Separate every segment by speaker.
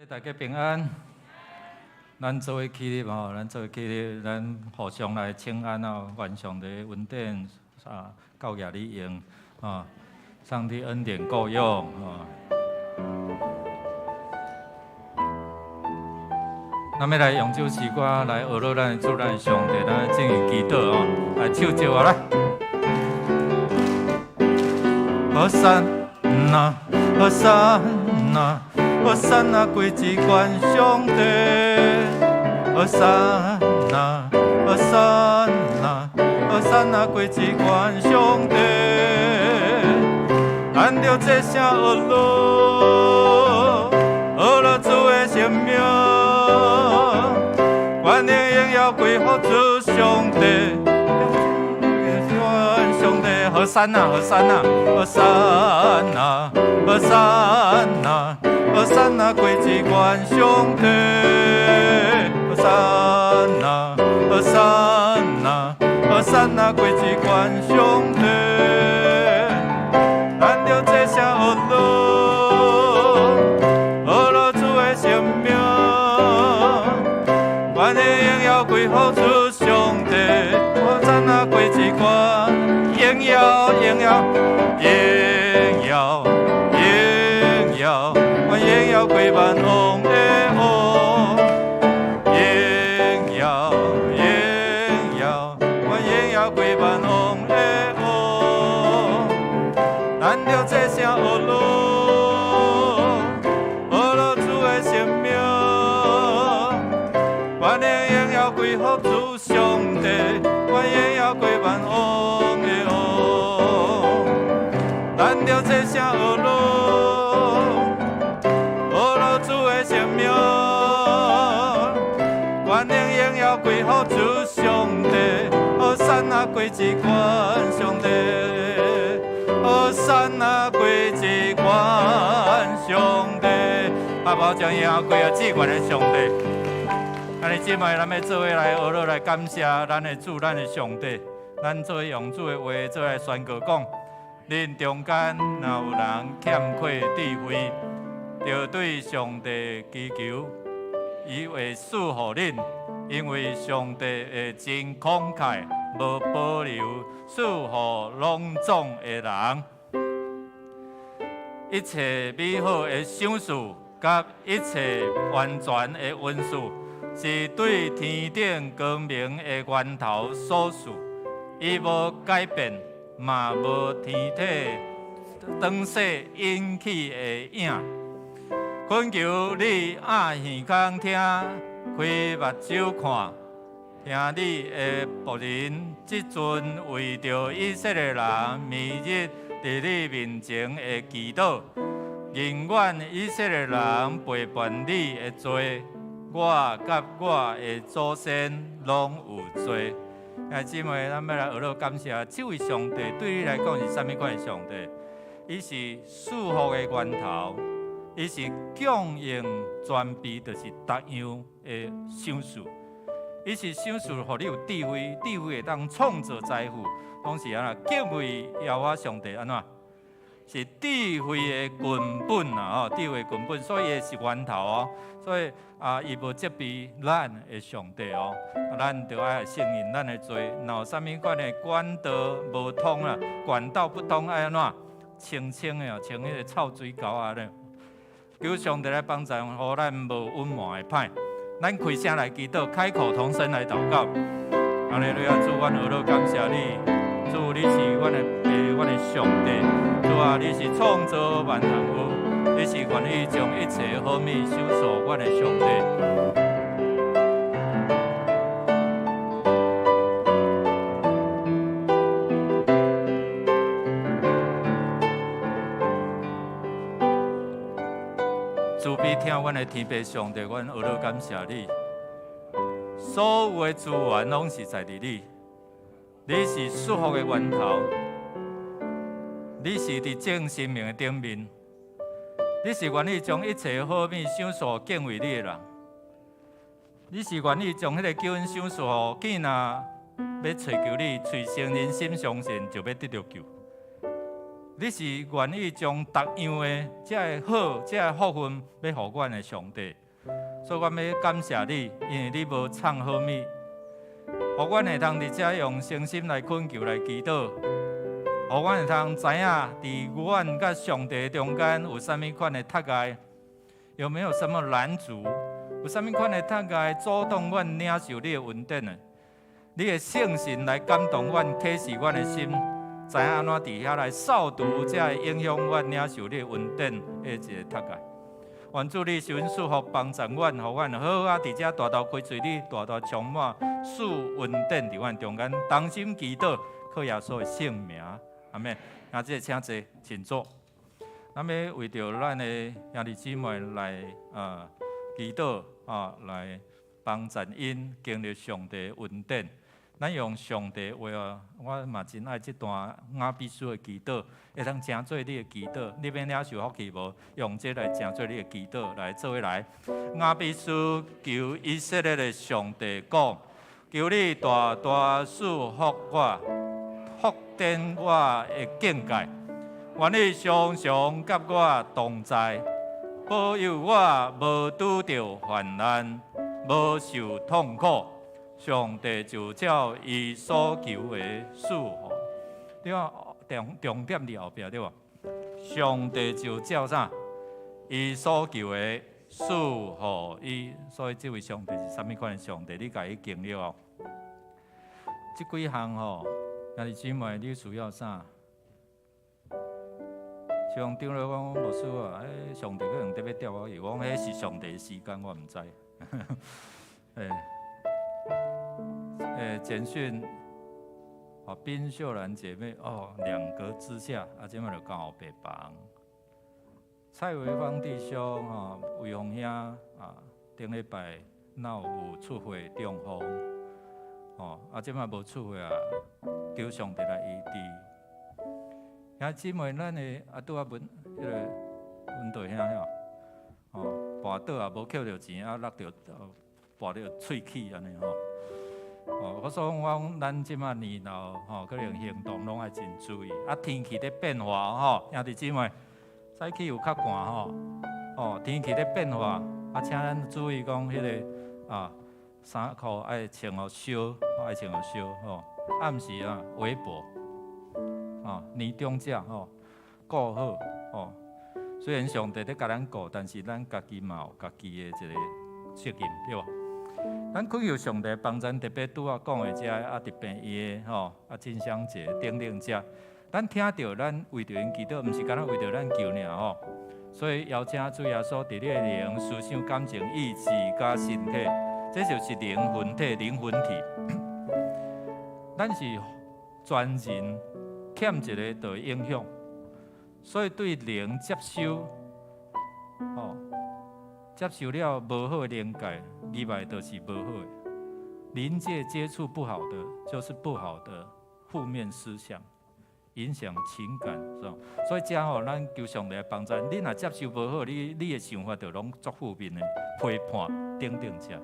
Speaker 1: 大家平安，咱做伙起立吼，咱做伙起立，咱互相來請安哦，願上帝恩典啊，夠額你用啊，上帝恩典夠用啊。咱欲來用這首詩歌來學樂咱的主，咱的上帝，咱進行祈禱哦，來唱招啊來。和散那，和散那，和散那歸至懸上帝。和散那，和散那，和散那歸至懸上帝。咱著齊聲學樂，學樂主的聖名，願榮耀歸予主上帝。上帝，和散那，和散那，和散那，和散那，和散那歸至懸上帝。和散那，和散那，和散那歸至懸上帝。咱著齊聲學樂，學樂主的聖名，願榮耀歸予主上帝。和散那歸至懸。榮耀，榮耀，榮耀，榮耀，願榮耀歸萬王的王。榮耀，榮耀，願榮耀歸萬王的王。咱著齊聲學樂，學樂主的聖名，願榮耀歸予主上帝，願榮耀歸萬王的王。咱著齊聲學樂，學樂主的聖名，願榮耀歸予主上帝，和散那歸至懸上帝，和散那歸至懸上帝。阿爸將榮耀歸予至懸的上帝。按呢姊妹，咱欲做伙來學樂來感謝咱的主，咱的上帝。咱做伙用主的話做來宣告講：恁中間若有人欠缺智慧，著對上帝祈求，伊會賜予恁，因為上帝會真慷慨，無保留賜予攏總的人。一切美好的賞賜，佮一切完全的恩賜，是對天頂光明的源頭所賜，伊無改變，嘛無天體轉勢引起的影。懇求你掩耳孔聽，開目睭看，聽你的僕人這陣為著以色列人暝日佇你面前的祈禱，寧願以色列人背叛你的罪，我佮我的祖先攏有罪。兄姊妹，咱欲來學樂感謝這位上帝，對你來講是啥物款的上帝？伊是賜福的源頭，伊是供應全備，就是逐樣的賞賜。伊是賞賜，予你有智慧，智慧會當創造財富。同時啊，敬畏耶和華上帝按怎？是智慧的根本啊！吼，智慧根本，所以是源頭哦。所以啊，伊無責備咱的上帝哦，咱著愛承認咱的罪。若有啥物款的管道無通啊，管道不通，愛按怎？清清的哦，清彼个臭水溝仔咧。求上帝來幫助，予咱無隱瞞的歹。咱開聲來祈禱，開口同聲來禱告。哈利路亞，主，阮學樂感謝你，主，你是阮的上帝。主啊，你是創造萬物，你是願意將一切好物賞賜阮的上帝。慈悲疼阮的天父上帝，阮學樂感謝你。所有的資源攏是在佇你，你是祝福的源頭。你是佇眾生命的頂面，你是願意將一切好物賞賜敬畏你的人，你是願意將彼个救恩賞賜予囝若欲揣求你，喙承認心相信，就欲得著救。你是願意將逐樣的這个好、這个福分欲予阮的上帝，所以阮欲感謝你，因為你無藏好物，予阮會通佇遮用誠心來懇求、來祈禱，予阮會通知影佇阮佮上帝中間有啥物款的窒礙，有沒有什麼攔阻？有啥物款的窒礙阻擋阮領受你的恩典呢？你的聖神來感動阮，啟示阮的心，知影按怎佇遐來掃除這个影響阮領受你的恩典的一个窒礙。願主你施恩賜福幫助阮，予阮好好仔佇遮大大開喙，你大大充滿賜恩典佇阮中間，同心祈禱，靠耶穌的聖名，阿們。啊，這个請坐，請坐。咱欲為著咱的兄弟姊妹來祈禱啊，來幫助𪜶經歷上帝恩典。咱用上帝話啊，我嘛真愛這段雅比斯的祈禱，會當成做你的祈禱。你欲領受福氣無？用這來成做你的祈禱，來做伙來。雅比斯求以色列的上帝講：求你大大賜福我，擴展我的境界，願你常常佮我同在，保佑我無拄著患難，無受痛苦。上帝就照伊所求的賜予。對啊，重點佇後壁對無？上帝就照啥？伊所求的賜予伊。所以這位上帝是啥物款的上帝？你共伊經歷哦。這幾項吼，兄弟姊妹，你需要啥？像長老講牧師啊，彼上帝可能特別調我去，我講彼是上帝的時間，我毋知。欸欸，簡訊，哦，賓秀蘭姐妹，哦，兩隔之下，啊，這擺就交予別房。蔡維芳弟兄，吼，維芳兄，啊，頂禮拜若有出血中風，吼，啊，這擺無出血啊，求上帝來醫治。兄姊妹，咱的啊，拄仔問彼个阮大兄吼，哦，跋倒也無抾著錢，啊，落著跋著喙齒按呢吼。哦，我說我講咱這擺年老吼，可能行動攏愛真注意。啊，天氣咧變化吼，兄弟姊妹，早起有較寒吼，哦，天氣咧變化，啊，請咱注意講彼个啊，衫褲愛穿予燒，愛穿予燒吼。暗時啊，圍脖，啊，年長者吼，顧好吼。雖然上帝咧共咱顧，但是咱家己嘛有家己的一个責任，對無？咱懇求上帝幫咱，特別拄仔講的這啊，佇病院的吼，啊，真相節等等這，咱聽著咱為著𪜶祈禱，毋是干焦為著咱求爾吼。所以邀請主耶穌佇你的靈、思想、感情、意志佮身體，這就是靈魂體、靈魂體。咱是全人欠一个就會影響，所以對靈接收，吼，接受了無好的靈界，入來就是無好的。靈界接觸不好的，就是不好的負面思想，影響情感，是吧？所以這吼，咱求上帝來幫助。你若接受無好，你的想法就攏足負面的，批判等等這。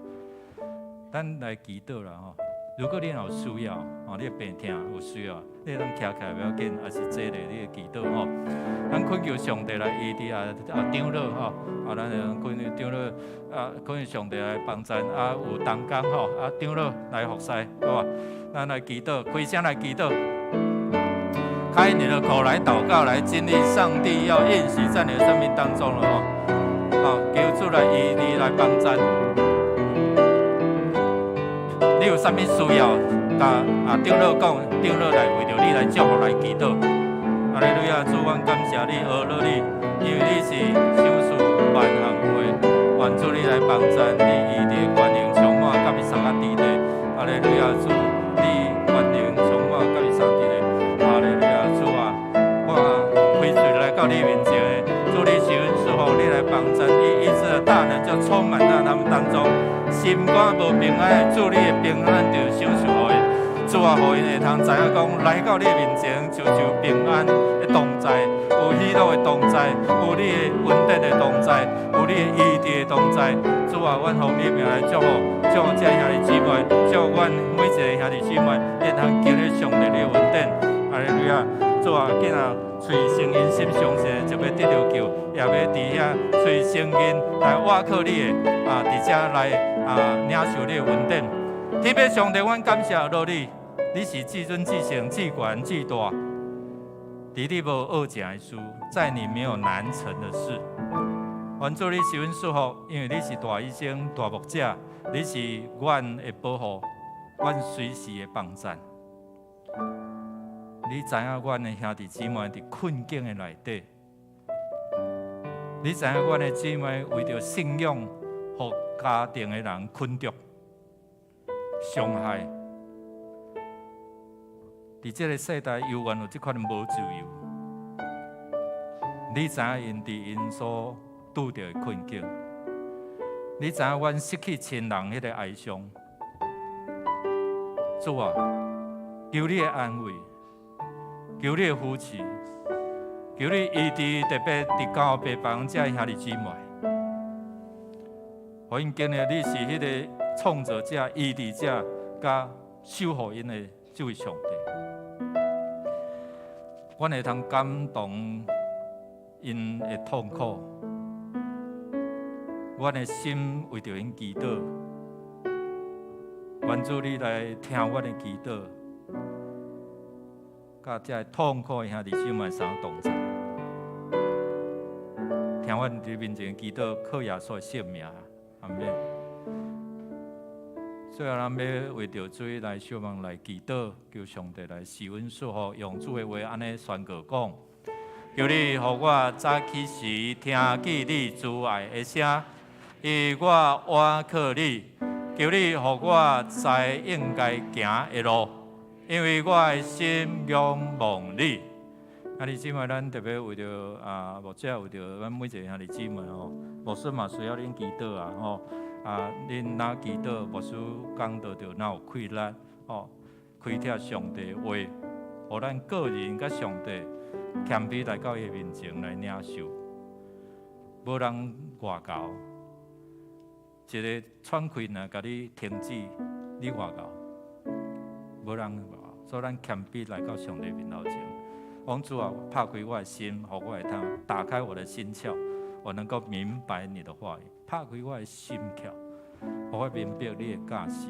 Speaker 1: 咱來祈禱啦吼。如果你若有需要，吼，你的病痛有需要，你會當徛起來無要緊，抑是坐咧，你的祈禱吼。咱懇求上帝來醫治啊啊長老吼，啊咱懇求長老啊，懇求上帝來幫助啊，有同工吼，啊長老來服侍，好無？咱來祈禱，開聲來祈禱，開你的口來禱告，來經歷上帝要應許在你的生命當中了吼。好，求主來醫治來幫助。你有啥物需要，共啊長老講，長老來為著你來祝福來祈禱。哈利路亞，主，阮感謝你，阿羅你，因為你是賞賜萬項的，願主你來幫助你，醫治的權能充滿佮伊三個弟弟。哈利路亞，主，你權能充滿佮伊三弟弟。哈利路亞，主啊，我開喙來到你面前，主你施恩賜福，你來幫助你醫治的大能就充滿在他們當中。心肝無平安的，主你的平安就賞賜予𪜶。主啊，予𪜶會通知影講，來到你的面前，就就平安的同在，有喜樂的同在，有你的恩典的同在，有你的醫治的同在。主啊，阮奉你名來祝福，祝福這兄弟姊妹，祝福阮每一個兄弟姊妹，會通經歷上帝的恩典。哈利路亞！主啊，囝仔喙聲音心相信，就欲得著救，也欲佇遐喙聲音來倚靠你的啊，佇遮來啊領受你的恩典。天父上帝，阮感謝落你，你是至尊、至聖、至懸、至大，佇你無學成的事，在你沒有難成的事。願主你賜阮祝福，因為你是大醫生、大牧者，你是阮的保護，阮隨時的幫贊。你知影阮的兄弟姊妹佇困境的內底，你知影阮的姊妹為著信仰，予家庭的人困著、傷害。佇這个世代，猶原有這款無自由。你知影𪜶佇𪜶所拄著的困境，你知影阮失去親人彼个哀傷。主啊，求你的安慰，求你的扶持，求你醫治特別佇監護病房這兄弟姊妹，予𪜶經歷你是彼个創造者、醫治者、佮守護𪜶的這位上帝。阮會通感同𪜶的痛苦，阮的心為著𪜶祈禱，願主你來聽阮的祈禱，佮這个痛苦的兄弟姊妹相同在。聽阮佇面前祈禱，靠耶穌的聖名，阿們。最後，咱欲為著主來相望來祈禱，求上帝來賜阮祝福，用主的話按呢宣告講：求你予我早起時聽見你慈愛的聲，予我倚靠你。求你予我知應該行的路，因為我的心仰望你。兄弟姊妹，咱特別為著啊，牧者為著咱每一个兄弟姊妹吼，牧師嘛需要恁祈禱啊吼。啊，恁若祈禱，牧師講道就若有氣力吼，開拓上帝話，予咱個人佮上帝謙卑來到伊面前來領受，無人外姣，一个喘氣若共你停止，你外姣，無人外姣，所以咱謙卑來到上帝面頭前，講主啊，拍開我的心，予我會通打開我的心竅，我能夠明白你的話語。拍開我的心竅，予我明白你的教示。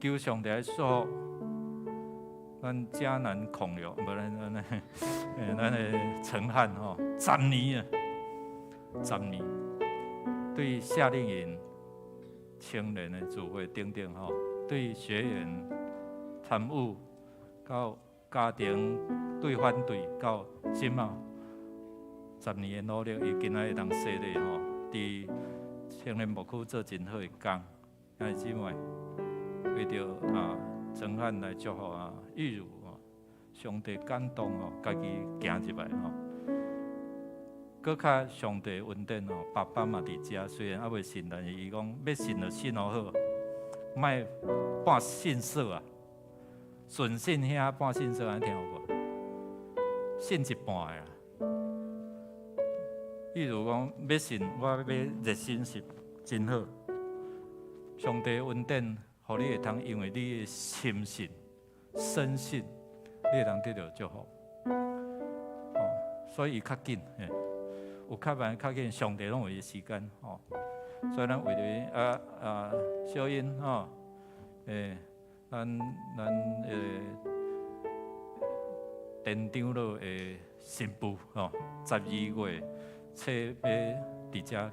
Speaker 1: 求上帝來祝福咱迦南孔劉，無咱的陳漢吼，十年啊，十年對夏令營青年的聚會等等吼，對學員參與到家庭對反對到這馬十年的努力，伊今仔會當洗禮吼，佇青年牧區做真好的工，兄弟姊妹，為著啊陳漢來祝福啊玉如吼，上帝感動吼，家己行入來吼，閣較上帝恩典吼，爸爸嘛佇遮，雖然猶未信，但是伊講欲信就信予好，莫半信說啊，順信兄半信說，按呢聽有無？信一半的啦。比如講，欲信，我欲熱心是真好。上帝恩典，予你會通因為你的深信、深信，你會通得著祝福。哦，所以伊較緊，有較慢較緊，上帝攏有伊的時間，吼。所以咱為著啊啊小英吼，咱田長老的新婦吼，12月初欲佇遮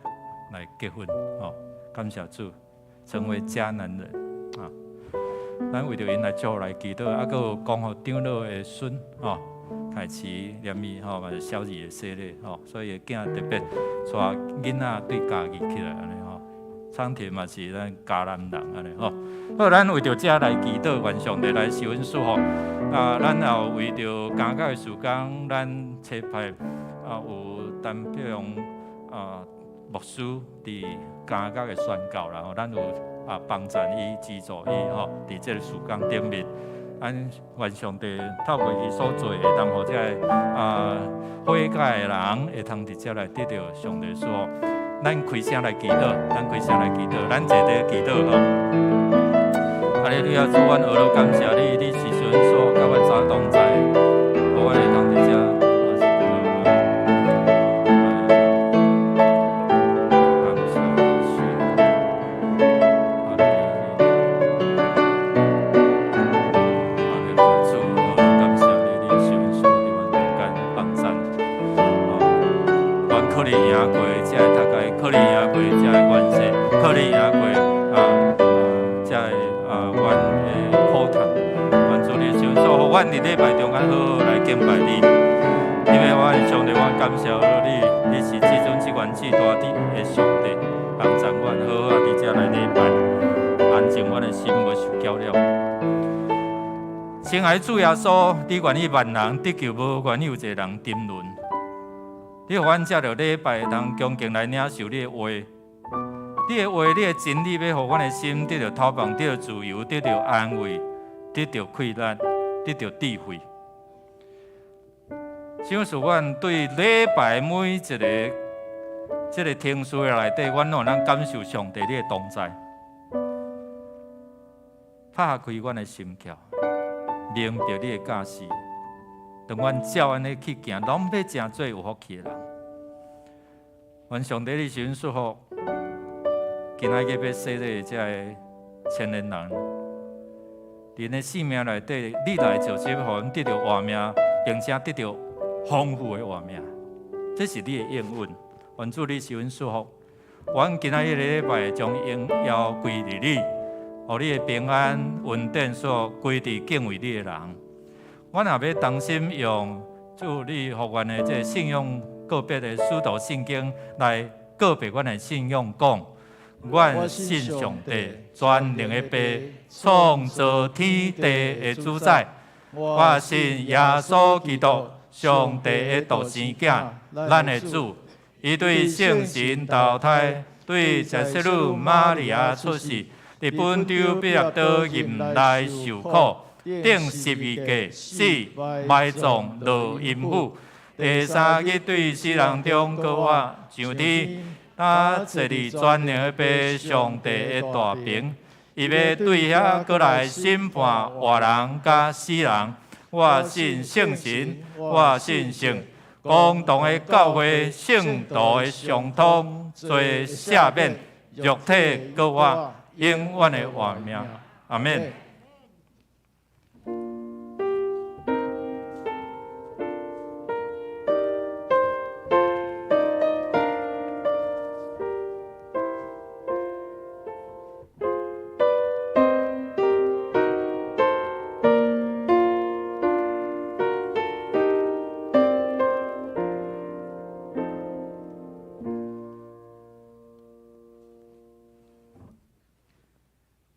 Speaker 1: 來結婚吼，感謝主，成為迦南人啊！咱為著𪜶來祝福來祈禱，啊，閣有江湖長老的孫吼，開始連伊吼嘛是小二的洗禮吼，所以囝特別帶囡仔對家己起來按呢吼。昌田嘛是咱嘉南人按呢吼。好，咱為著這來祈禱，願上帝來賜阮祝福。啊，咱也有為著監獄的事工，咱差派啊有陳碧榮啊牧師佇監獄的宣教啦，吼，咱有啊幫贊伊、資助伊吼，佇這个事工頂面，咱願上帝透過伊所做的，會當予這个啊悔改的人會通佇遮來得著上帝祝福。咱開聲來祈禱，咱開聲來祈禱，咱坐佇祈禱吼。哈利路亞，主，阮學了感謝你，你是。恩賜佮阮早同在，予阮會當佇遮。感謝主，哈利路亞，哈利路亞，主，感謝你，你是恩賜佇阮中間幫贊。阮靠你贏過這个大家，靠你贏過這个關係，靠你贏過這个阮的苦痛。願主你賞賜，予阮佇禮拜中間好好來敬拜你。因為我的上帝，我感謝你，你是至尊、至懸、至大的上帝，幫助阮好好佇遮來禮拜，安靜阮的心，無受攪擾。親愛主耶穌，你願意萬人得救，無願意有一個人沉淪。你予阮藉著禮拜會當恭敬來領受你的話，你的話，你的真理，欲予阮的心得著透放，得著自由，得著安慰，得著氣力，得著智慧。賞賜阮對禮拜每一個這个程序內底，阮攏會當感受上帝你的同在，拍開阮的心竅，明白你的教示。當阮照按呢去行，攏欲成做有福氣的人。願上帝你賜祝福，今仔日欲洗禮的這个青年人，𪜶的生命內底，你來就是予𪜶得著活命，並且得著豐富的活命。這是你的應允。願主你賜祝福。阮今仔日禮拜將榮耀歸予你，予你的平安恩典所歸佇敬畏你的人。阮也欲同心用主你予阮的這个信仰告別的使徒信經來告別阮的信仰，講：阮信上帝全能的父，創造天地的主宰。我信耶穌基督，上帝的獨生囝，咱的主。伊對聖神投胎，對十聖女瑪利亞出世，佇本丟彼拉多入內受苦，釘十字架死，埋葬落陰府，第三日對死人中復活上天，他坐佇全能的父上帝的大爿，伊欲對遐閣來審判活人佮死人。我信聖神，我信聖公同的教會，聖徒的相通，罪赦免，肉體復活，永遠的活命。阿們。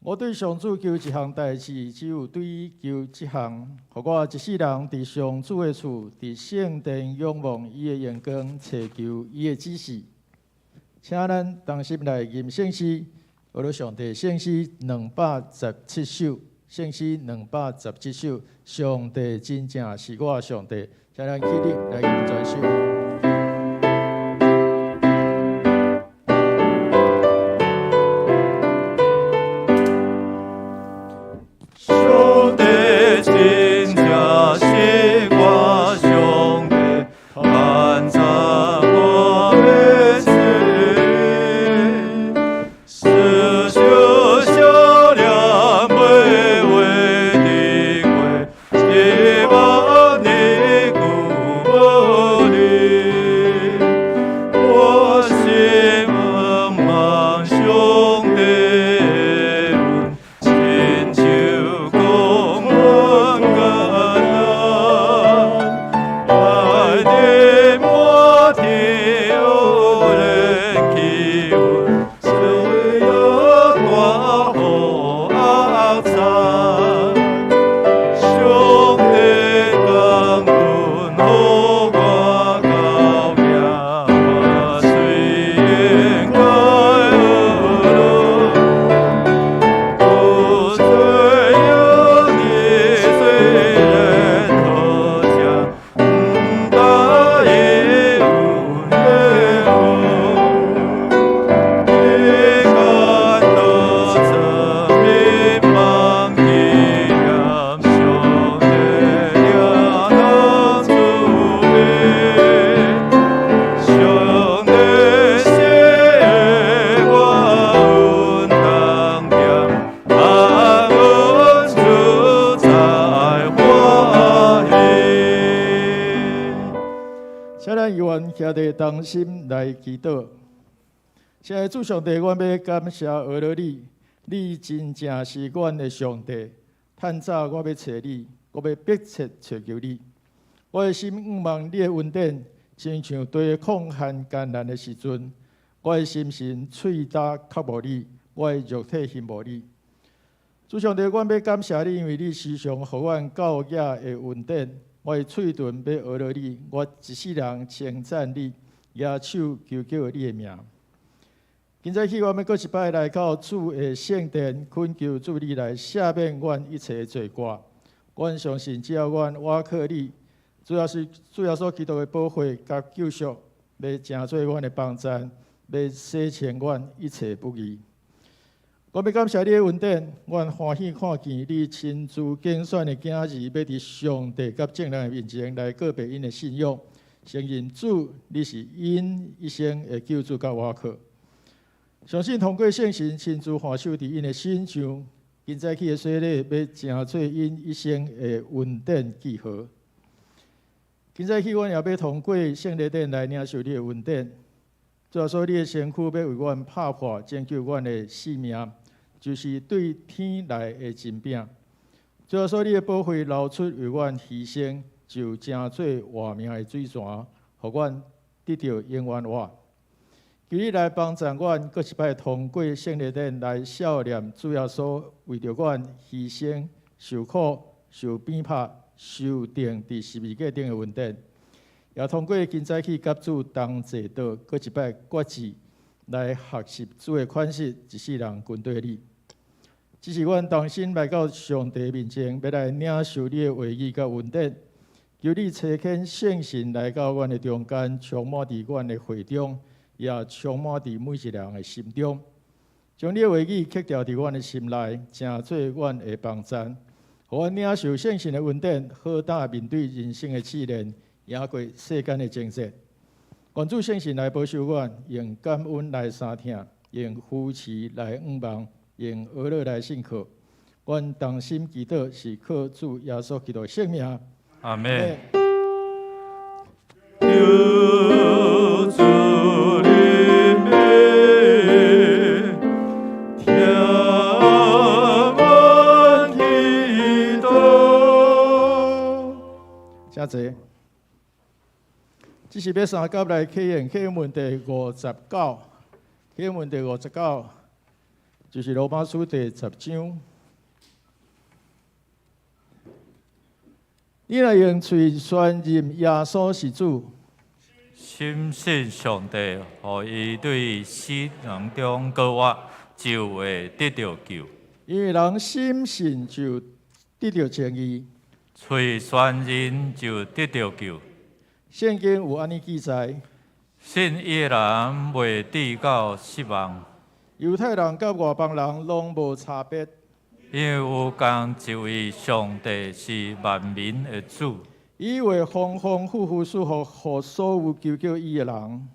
Speaker 2: 我對上主求一項代誌，只有對伊求這項，予我一世人佇上主的厝，佇聖殿仰望伊的榮光，尋求伊的指示。請咱同心來吟聖詩，學了上帝聖詩217首，聖詩217首，上帝真正是我上帝，請咱起立來吟全首。
Speaker 1: 上帝真正是我上帝，按照我的旨意，思想少年袂话的过，一万年久無離。
Speaker 2: 徛佇同心來祈禱。親愛的主上帝，阮欲感謝阿羅你，你真正是阮的上帝。趁早我欲揣你，我欲迫切揣求你。我的心向望你的恩典，親像對曠旱艱難的時陣，我的心神喙焦渴慕你，我的肉體欣慕你。主上帝，阮欲感謝你，因為你時常予阮教囝的恩典。我的喙唇欲阿羅你，我一世人稱讚你，舉手求叫你的名。今早起，我欲閣一擺來到主的聖殿，懇求主你來赦免阮一切的罪過。阮相信，只要阮倚靠你，主要是主耶穌基督的寶血佮救贖，欲成做阮的幫贊，欲洗清阮一切不義。我欲感謝你的恩典，阮歡喜看見你親自揀選的囝兒，欲佇上帝佮眾人的面前來告白𪜶的信仰，承認主你是𪜶一生的救主佮倚靠。相信通過聖神親自按手佇𪜶的身上，今早起的洗禮欲成做𪜶一生的恩典記號。今早起，阮也欲通過聖禮典來領受你的恩典。主耶穌，你的身軀欲為阮拍破，拯救阮的性命，就是對天來的真餅。主耶穌，你的寶血流出為阮犧牲，就成做活命的水泉，予阮得著永遠活。求你來幫助阮，閣一擺通過聖禮典來數念主耶穌為著阮犧牲、受苦、受鞭拍、受釘佇十字架頂的恩典。也通過今早起佮主同齊禱，閣一擺決志來學習主的款式，一世人跟綴你。這是阮同心來到上帝面前，欲來領受你的話語佮恩典。求你差遣聖神來到阮的中間，充滿佇阮的會中，也充滿佇每一个人的心中。將你的話語刻牢佇阮的心內，成做阮的幫贊，予阮領受聖神的恩典，好膽面對人生的試煉，贏過世間的爭戰。願主聖神來保守阮，用感恩來相疼，用扶持來向望，用呵咾來信靠。阮同心祈禱，是靠主耶穌基督的聖名。
Speaker 1: 阿們。求主憐憫，聽阮祈禱。
Speaker 2: 請坐。這是欲相佮來啟用啟文第59，啟文第五十九，就是羅馬書第10章。你若用喙宣認耶穌是主，
Speaker 1: 深信上帝予伊對死人中閣活，就會得著救。
Speaker 2: 因為人深信就得著稱義，
Speaker 1: 喙宣認就得著救。
Speaker 2: 聖經有按呢記載：
Speaker 1: 信伊的人袂致到失望。
Speaker 2: 猶太人佮外邦人攏無差別，
Speaker 1: 因為有仝一位上帝是萬民的主。
Speaker 2: 伊會豐豐富富賜福予所有求叫伊的人。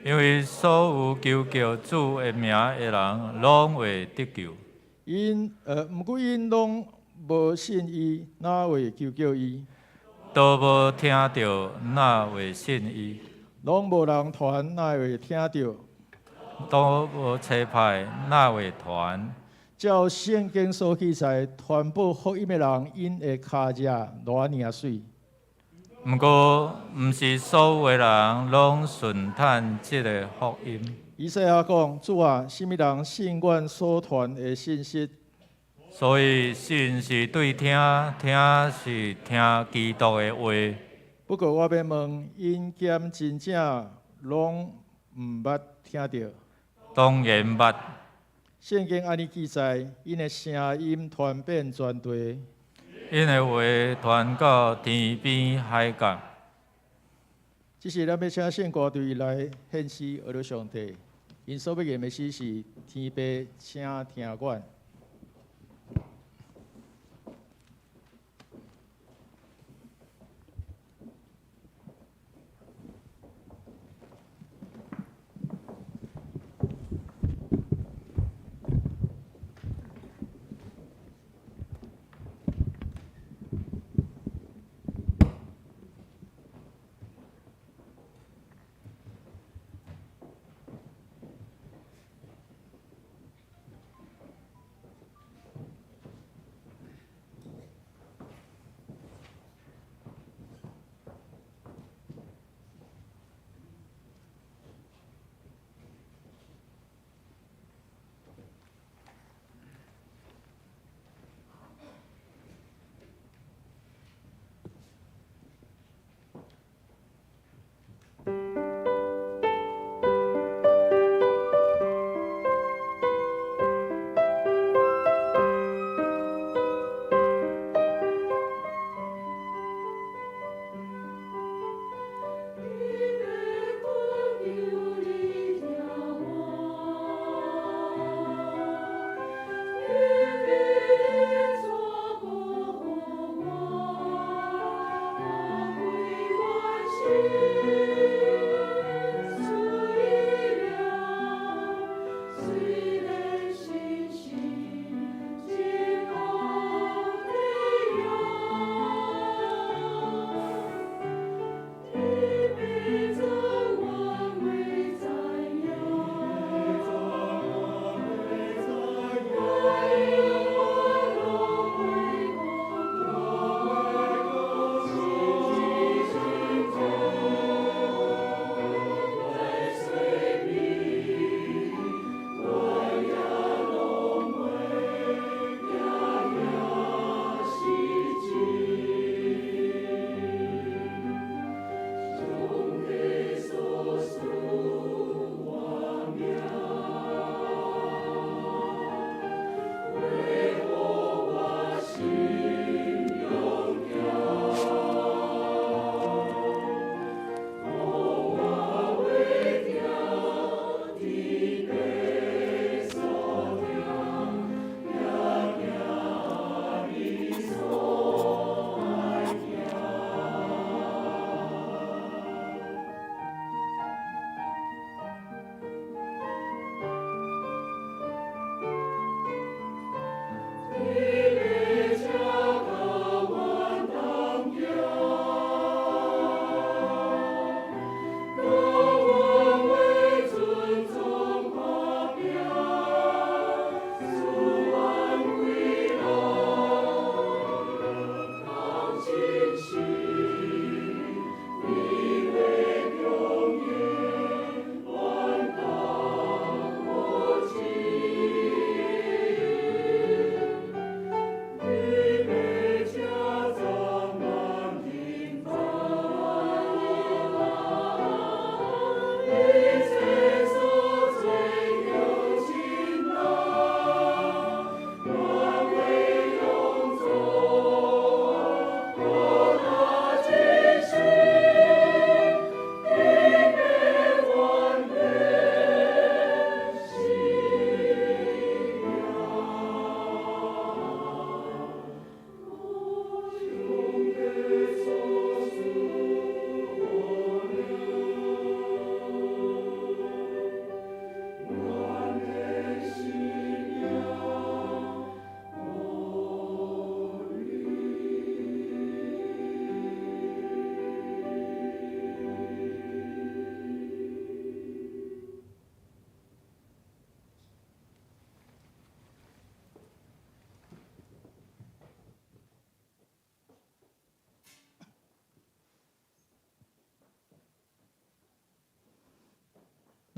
Speaker 1: 因為所有求叫主的名的人，攏會得救。
Speaker 2: 毋過𪜶攏無信伊，哪會求叫伊？
Speaker 1: 都無聽著，哪會信伊？
Speaker 2: 攏無人傳，哪會聽著？
Speaker 1: 都無差派，哪會傳？
Speaker 2: 照聖經所記載，傳報福音的人，𪜶的跤跡偌爾仔媠。
Speaker 1: 毋過，毋是所有的人攏順趁這个福音。
Speaker 2: 以賽亞講：主啊，啥物人信阮所傳的信息？
Speaker 1: 所以信是對聽，聽是聽基督的話。
Speaker 2: 不過我欲問，𪜶敢真正攏毋捌聽著？
Speaker 1: 當然捌。
Speaker 2: 聖經按呢記載，𪜶的聲音傳遍全地，𪜶
Speaker 1: 的話傳到天邊海角。
Speaker 2: 這是咱欲請聖歌隊來獻詩阿羅上帝，𪜶所欲念的詩是天父，請聽阮。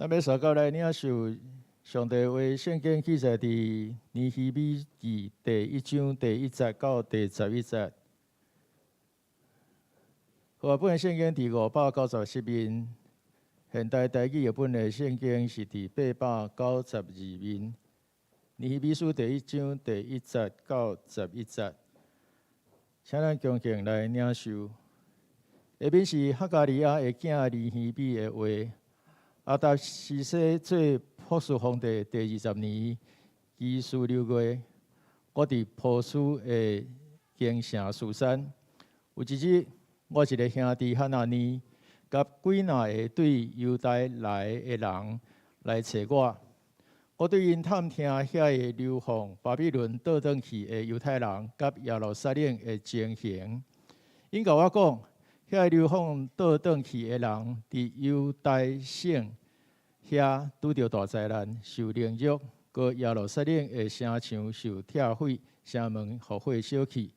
Speaker 2: 咱欲相佮來領受上帝話，聖經記載佇尼希米記第一章第一節到第十一節。和合本的聖經佇597面，現代台語譯本的聖經是佇892面。尼希米書第一章第一節到十一節，請咱恭敬來領受。下面是哈加利亞的囝尼希米的話。亞達薛西做波斯皇帝第二十年，基斯流月，我佇波斯的京城書珊。有一日，我一个兄弟哈拿尼，佮幾若个對猶大來的人來揣我。我對𪜶探聽遐个流放巴比倫倒轉去的猶太人佮耶路撒冷的情形。𪜶共我講，遐个流放倒轉去的人，佇猶大省遐拄著大災難，受凌辱；閣耶路撒冷的城牆受拆毀，城門予火燒去。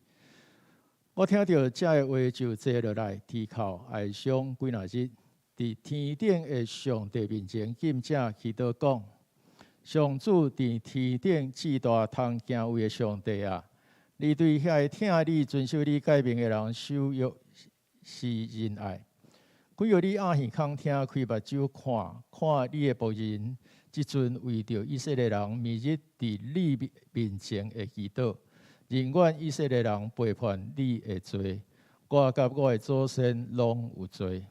Speaker 2: 我聽著這个話，就坐落來，低頭哀傷幾若日，佇天頂的上帝面前禁食祈禱講：上主佇天頂至大通敬畏的上帝啊！你對遐个疼你、遵守你誡命的人守約施仁愛。開予你掩耳孔聽，開目睭看，看你的僕人，這陣為著以色列人，暝日佇你面前的祈禱，認阮以色列人背叛你的罪，我佮我的祖先攏有罪。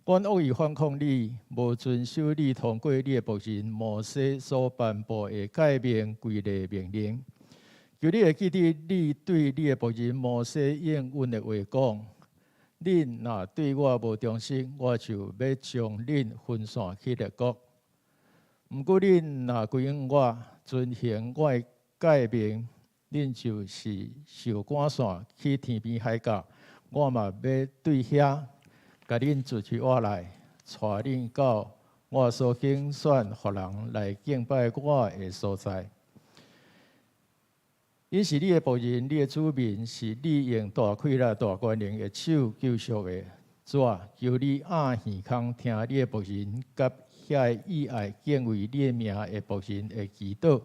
Speaker 2: 阮惡意反抗你，無遵守你通過你的僕人摩西所頒布的誡命規例命令。求你會記得你對你的僕人摩西應允的話講：恁若對我無忠心，我就欲將恁分散去列國。毋過恁若歸向我，遵行我的誡命，恁就是受趕散去天邊海角，我嘛欲對遐共恁聚集活來，帶恁到我所揀選予人來敬拜我的所在。𪜶是你的僕人，你的子民，是你用大氣力、大權能的手救贖的。主啊，求你掩耳孔聽你的僕人佮遐个倚愛敬畏你的名的僕人的祈禱。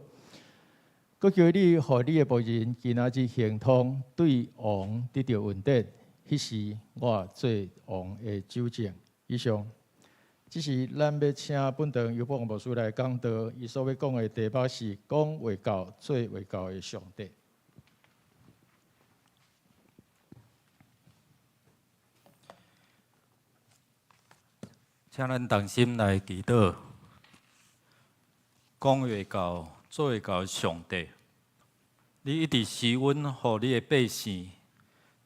Speaker 2: 閣求你予你的僕人今仔日亨通，對王得著恩典。彼時我做王的酒政。以上，這是咱欲請本堂尤博牧師來講道，伊所欲講的題目是講會到做會到的上帝。
Speaker 1: 請咱同心來祈禱，講會到做會到的上帝，你一直施恩予你的百姓，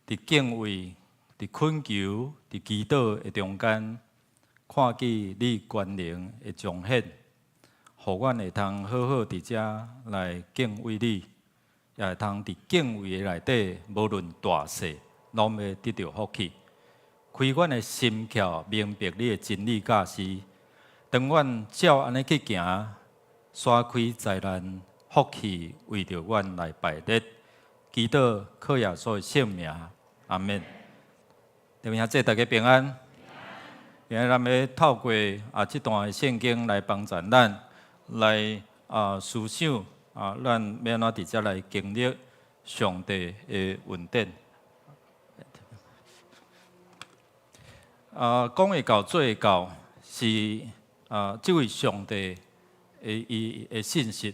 Speaker 1: 佇敬畏、佇懇求、佇祈禱的中間，看見你權能的彰顯，予阮會通好好佇遮來敬畏你，也會通佇敬畏的內底，無論大細，攏欲得著福氣。開阮的心竅，明白你的真理教示。當阮照按呢去行，徙開災難，福氣為著阮來排列。祈禱靠耶穌的聖名，阿們。弟兄姊妹大家平安。今日咱欲透過這段的聖經來幫助咱來思想啊，咱欲按怎佇遮來經歷上帝的恩典。講會到做會到是這位上帝的伊的信實。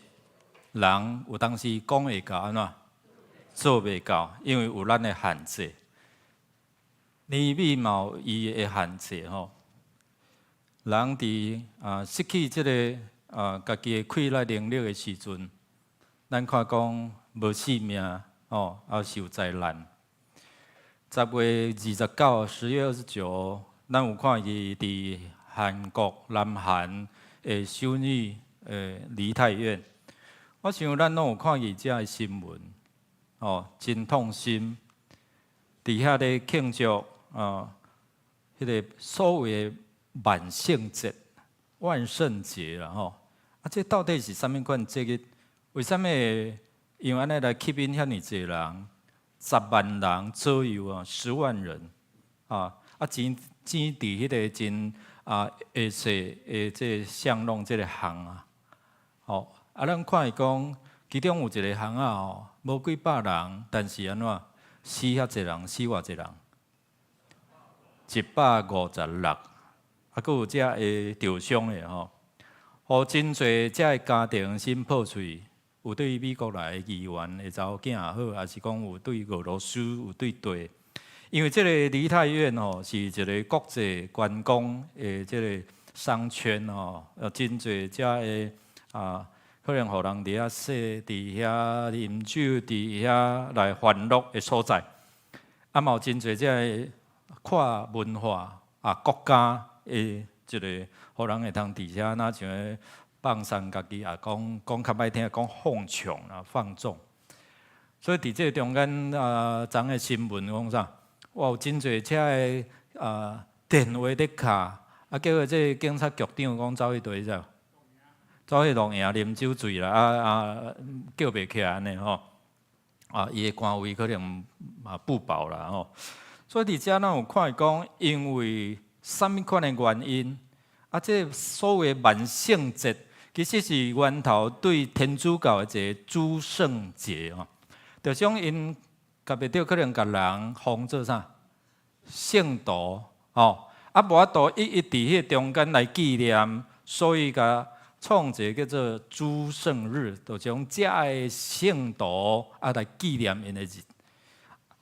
Speaker 1: 人有當時講會到按怎做袂到，因為有咱的限制。尼希米嘛有伊的限制吼。人佇失去這个家己的氣力能力的時陣，咱看講無性命吼，受災難。10月29，10月29，咱有看伊佇韓國南韓的修女梨泰院。我想咱攏有看見這个新聞，哦，真痛心。佇遐咧慶祝啊，彼个所謂的萬聖節、萬聖節啦吼。啊，這到底是啥物款節日？為啥物會用按呢來吸引遐爾濟人？10萬人左右啊，10萬人啊！啊，錢佇彼个真啊，下雪的這個巷弄這個巷啊，吼，啊，咱看伊講，其中有一個巷仔吼，無幾百人，但是按怎死遐濟人，死偌濟人？156，啊，閣有遮會著傷的吼，予真濟遮个家庭心破碎，有對美國來的議員的查某囝也好，抑是講有對俄羅斯有對地，因為這個梨泰院吼是一個國際觀光的這個商圈吼，真濟遮个啊，可能予人佇遐踅，佇遐啉酒，佇遐來歡樂的所在，啊嘛有真濟遮个跨文化啊國家的一個，予人會通佇遮若像咧放鬆家己，啊講講較歹聽，講放縱啦、放縱。所以佇這個中間啊，昨的新聞講啥？哇，有真濟遮个啊電話咧敲，啊結果這個警察局長講走去佗走，走去露營啉酒醉啦，啊啊叫袂起來按呢吼，啊伊的官位可能嘛不保啦吼。所以佇遮咱有看講，因為啥物款的原因，啊，這所謂萬聖節，其實是源頭對天主教的一個諸聖節吼，就像𪜶共袂著可能共人封做啥聖徒吼，啊無法度一一佇彼個中間來紀念，所以共創一個叫做諸聖日，就將遮个聖徒啊來紀念𪜶的日。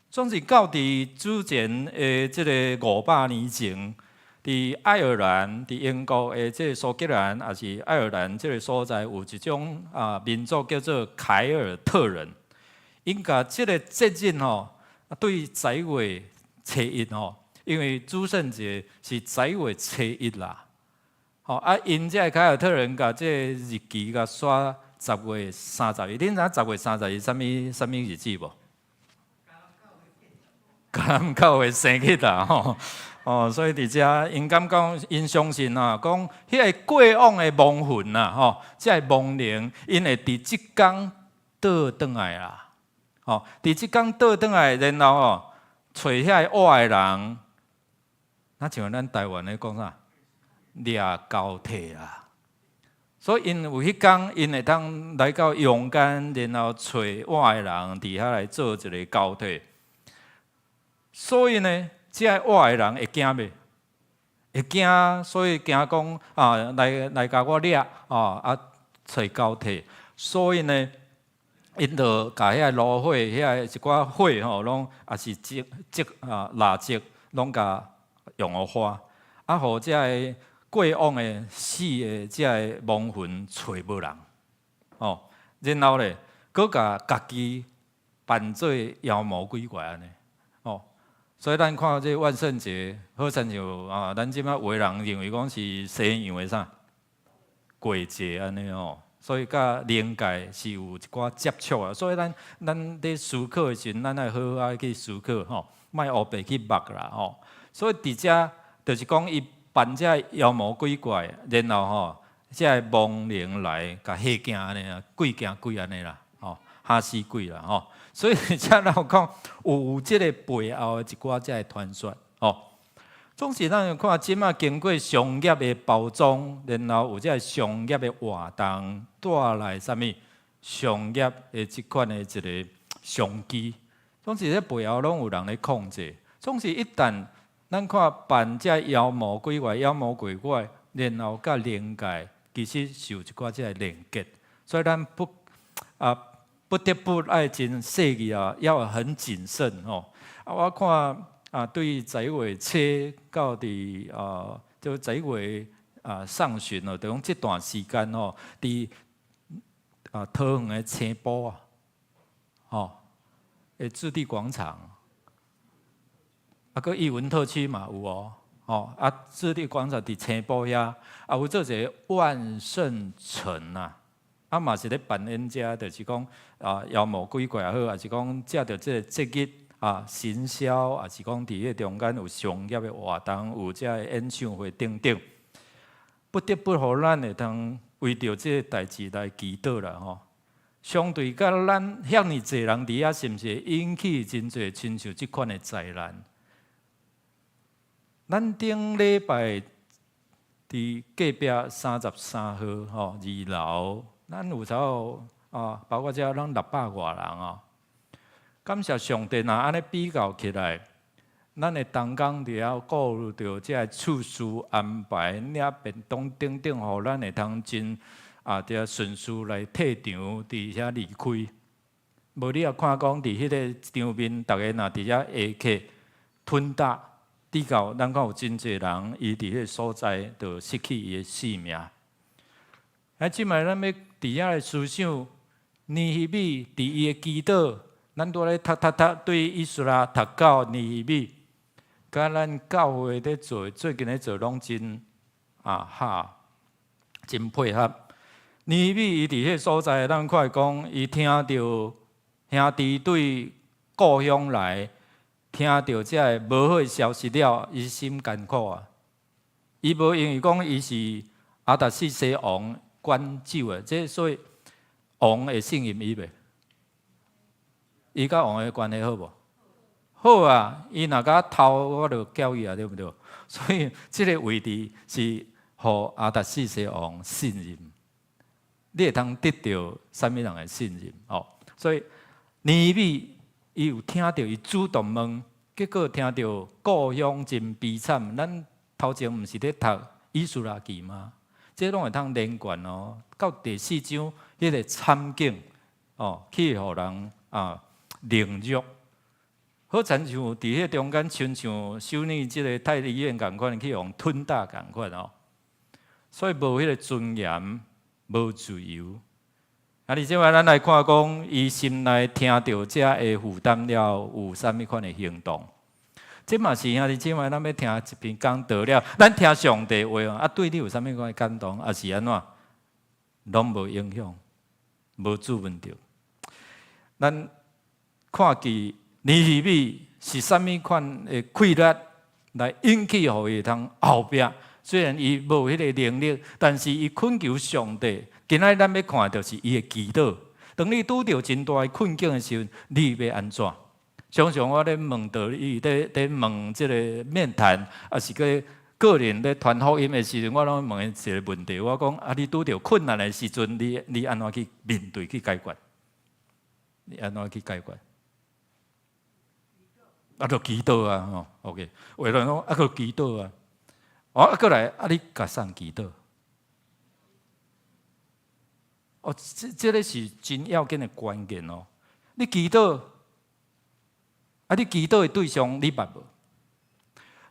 Speaker 1: 總是到佇主前的這个500年前，佇愛爾蘭、佇英國的這个蘇格蘭，抑是愛爾蘭這个所在，有一種啊民族叫做凱爾特人，𪜶共這个節日吼，對10月初一吼，因為諸聖節是10月初一啦，吼啊，𪜶這个凱爾特人共這个日期共刷10月30日，恁知影十月三十日啥物啥物日子無？迦南教會生日啦吼，哦，所以佇遮𪜶感覺𪜶相信啊，講彼个過往的亡魂啊，吼，這个亡靈，𪜶會佇這工倒轉來啦，吼，佇這工倒轉來，然後吼，揣遐個活的人，若像咱台灣咧講啥，掠交替啦。所以𪜶有彼工，𪜶會當來到陽間，然後揣活的人佇遐來做一个交替。所以呢，這个活的人會驚袂？會驚，所以驚講啊，來來共我掠啊，啊，揣交替。所以呢，𪜶就共遐個爐火、遐個一寡火吼，攏抑是燭燭啊蠟燭，攏共用予花，啊，予這个過往的死的這个亡魂揣無人，哦，然後咧，閣共家己扮做妖魔鬼怪按呢。所以咱看這萬聖節，好親像啊，咱這擺有的人認為講是西洋的啥過節按呢吼，所以佮靈界是有一寡接觸啊。所以咱咱佇思考的時陣，咱愛好好仔去思考吼，莫烏白去目啦吼。所以佇遮就是講，伊扮這妖魔鬼怪，然後吼，這个亡靈來共嚇驚按呢啊，鬼驚鬼按呢啦，吼，嚇死鬼啦吼。所以遮咱有講有這个背後的一寡這个傳說吼。總是咱看這馬經過商業的包裝，然後有這个商業的活動帶來啥物商業的這款的一个商機。總是這背後攏有人咧控制。總是一旦咱看扮這妖魔鬼怪、妖魔鬼怪，然後佮靈界其實是有一寡這个連結，所以咱不啊不得不愛真細膩啊，要很謹慎吼。啊，我看啊，對10月初到佇啊，就10月啊上旬哦，就講這段時間吼，佇啊桃園的青埔啊，吼，的置地廣場，啊，閣藝文特區嘛有哦，吼，啊，置地廣場佇青埔遐，啊有做一个萬聖城啊，啊嘛是咧扮演這，就是講啊妖魔鬼怪也好，抑是講藉著這个節日啊行銷，抑是講佇彼个中間有商業的活動，有這个演唱會等等，不得不予咱會當為著這个代誌來祈禱啦吼。相對佮咱遐爾濟人佇遐，是毋是會引起真濟親像這款的災難？咱頂禮拜佇隔壁33號吼二樓，咱有差不多啊，包括遮攏600外人哦。感謝上帝，若按呢比較起來，咱的同工佇遐顧著這个次序安排、領便當等等，予咱會通真啊，佇遐順序來退場，佇遐離開。無你也看講，佇彼个場面，逐家若佇遐下課吞打，比較咱看有真濟人，伊佇彼个所在就失去伊的性命。啊，這擺咱欲佇遐來思想，尼希米佇伊的祈禱，咱拄咧讀讀讀，對以斯拉讀到尼希米，佮咱教會咧做，最近咧做攏真啊哈，真配合。尼希米伊佇彼个所在，咱看講，伊聽著兄弟對故鄉來，聽著這个無好的消息了，伊心艱苦啊。伊無因為講伊是亞達薛西王管酒的，這所以王會信任伊袂？伊佮王的關係好無？好啊！伊若敢偷，我就繳伊啊，對毋對？所以這个位置是予亞達薛西王信任。你會通得著啥物人的信任？哦，所以尼希米伊有聽著伊主動問，結果聽著故鄉真悲慘。咱頭前毋是咧讀以斯拉記嗎？這攏會通連貫哦。到第四章彼个慘景哦，去予人啊凌辱。好親像佇彼中間，親像修女這个太醫院仝款，去予吞打仝款哦。所以無彼个尊嚴，無自由。啊，你這擺咱來看講，伊心內聽著這个負擔了，有啥物款的行動？這嘛是兄弟姊妹，咱欲聽一篇講道了，咱聽上帝話啊，對你有啥物款的感動，抑是按怎？攏無影響，無注問著。咱看見尼希米是啥物款的氣力來引起，予伊會通後壁。雖然伊無彼个能力，但是伊懇求上帝。今仔咱欲看的就是伊的祈禱。當你拄著真大的困境的時陣，你欲按怎？常常我咧問道理，咧問這个面談，抑是閣個人咧傳福音的時陣，我攏問伊一个問題。我講啊，你拄著困難的時陣，你按怎去面對去解決？你按怎去解決？啊，就祈禱啊，吼，OK。有的人講啊，閣祈禱啊，哦，啊，閣來啊，你共誰祈禱？哦，這个是真要緊的關鍵哦。你祈禱，啊，你祈禱的對象你捌無？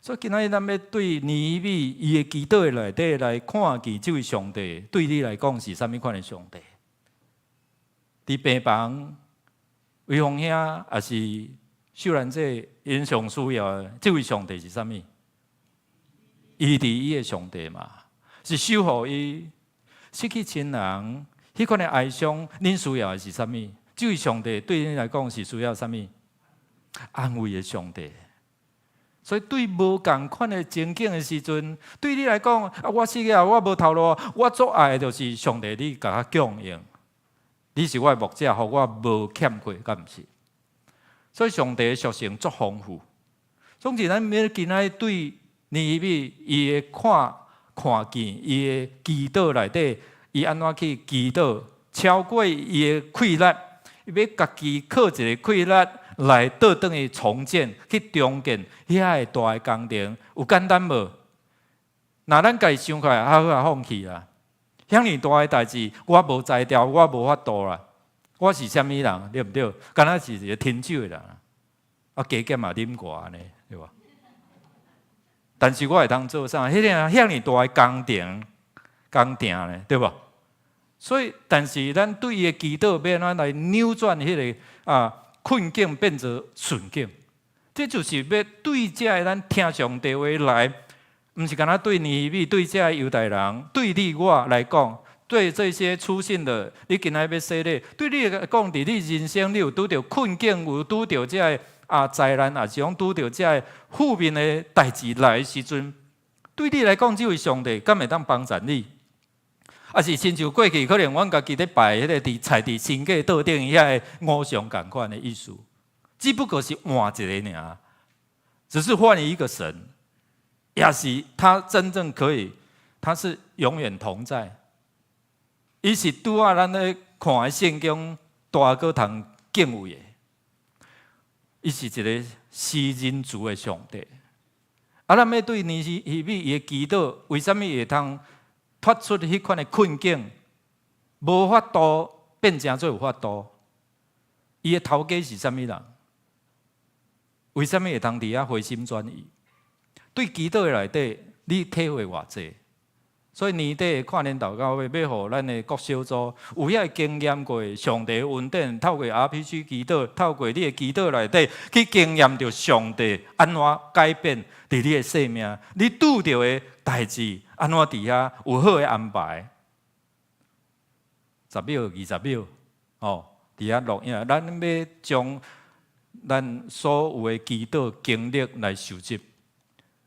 Speaker 1: 所以今仔日咱欲對尼希米伊的祈禱的內底來看見這位上帝，對你來講是啥物款的上帝？佇病房，威風兄抑是秀蘭姐，𪜶上需要的這位上帝是啥物？醫治伊的上帝嘛，是守護伊失去親人，彼款的哀傷，恁需要的是啥物？這位上帝對恁來講是需要啥物？安慰的上帝。所以對無仝款的情景的時陣，對你來講，啊，我死啊，我無頭路，我足愛的就是上帝，你共我供應，你是我的牧者，予我無欠缺，敢毋是？所以上帝的屬性足豐富。總之，咱欲今仔對尼希米伊的看見，伊的祈禱內底，伊按怎去祈禱，超過伊的氣力，伊欲家己靠一个氣力來倒轉去重建、去重建遐個大的工程，有簡單無？若咱家己想起來，啊好啊，放棄啦。遐爾大的代誌，我無才調，我無法度啦。我是啥物人，對毋對？敢若是一个添酒的人，啊，加減嘛啉寡按呢，對無？但是我會通做啥？彼个遐爾大的工程呢，對無？所以，但是咱對伊的祈禱，欲按怎來扭轉彼个啊困境，變做順境？這就是欲對這个咱聽上帝話來，毋是干焦對尼希米、對這个猶大人、對你我來講，對這些初信的，你今仔欲洗禮，對你來講，佇你人生，你有拄著困境，有拄著這个啊災難，抑是講拄著這个負面的代誌來的時陣，對你來講，這位上帝敢會當幫助你？抑是親像過去，可能阮家己咧拜彼个佇菜佇神架桌頂遐个偶像仝款的意思，只不過是換一个爾，只是換一個神，也是他真正可以他是永遠同在。伊是拄仔咱咧看的聖經大閣通敬畏的。伊是一个施仁慈的上帝。啊，咱欲對尼希米伊的祈禱，為啥物會通脫出彼款的困境？無法度變成做有法度。伊的頭家是啥物人？為啥物會通佇遐回心轉意？對祈禱的內底，你體會偌濟？所以年底的跨年禱告會，欲予咱的各小組有遐經驗過上帝恩典，透過 RPG 祈禱，透過你的祈禱內底去經驗著上帝按怎改變佇你的生命，你拄著的代誌按怎佇遐有好的安排。10秒、20秒，哦，佇遐錄影，咱欲將咱所有的祈禱經歷來收集。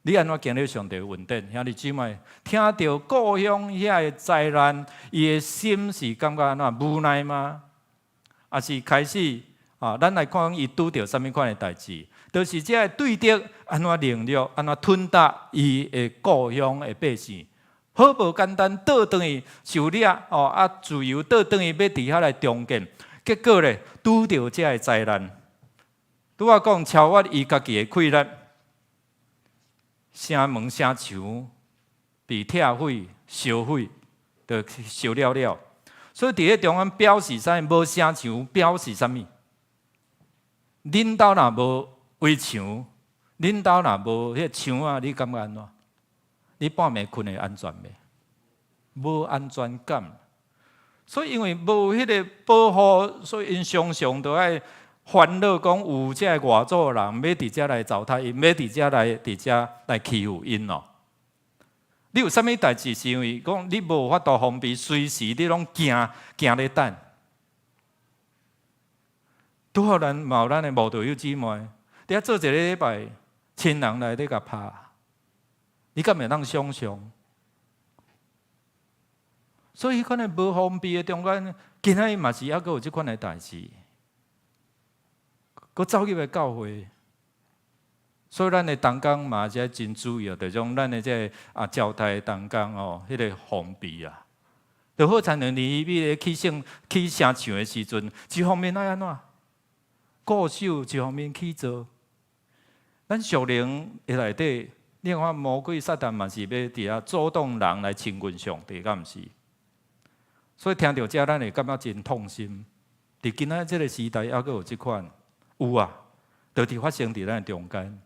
Speaker 1: 你按怎經歷上帝恩典？兄弟姊妹，聽著故鄉遐个災難，伊的心是感覺按怎無奈嗎？抑是開始啊？咱來看伊拄著啥物款的代誌，就是這个對敵按怎凌辱，按怎吞打伊的故鄉的百姓。好無簡單，倒轉去受掠哦，啊，自由倒轉去欲佇遐來重建，結果咧拄著這个災難。拄仔講超越伊家己的氣力，城門城牆被拆毀、燒毀，就燒了了。所以佇咧中間表示啥物？無城牆表示啥物？恁兜若無圍牆，恁兜若無彼个牆仔，你感覺按怎？你半暝睏會安全袂？無安全感。所以因為無彼个保護，所以𪜶常常都愛煩惱，講有這个外族人欲佇遮來糟蹋𪜶，欲佇遮來欺負𪜶哦。你有啥物代誌？是因為講你無法度防備，隨時你攏驚驚咧等。拄好咱嘛有咱的慕道友姊妹，佇遐做一个禮拜，親人來咧共拍，你敢會當想像？所以彼款的無防備的中間，今仔日嘛是猶閣有這款的代誌，閣走入來教會，所以咱的同工嘛是愛真注意哦，就將咱的這个啊教台的同工哦，彼个防備啊，就好親像尼希米咧起城起城牆的時陣，一方面愛按怎固守，一方面去做。咱屬靈的內底，你看魔鬼撒旦嘛是欲佇遐阻擋人來親近上帝，敢毋是？所以聽著這，咱會感覺真痛心。佇今仔這个時代，猶閣有這款有啊，就佇發生佇咱中間。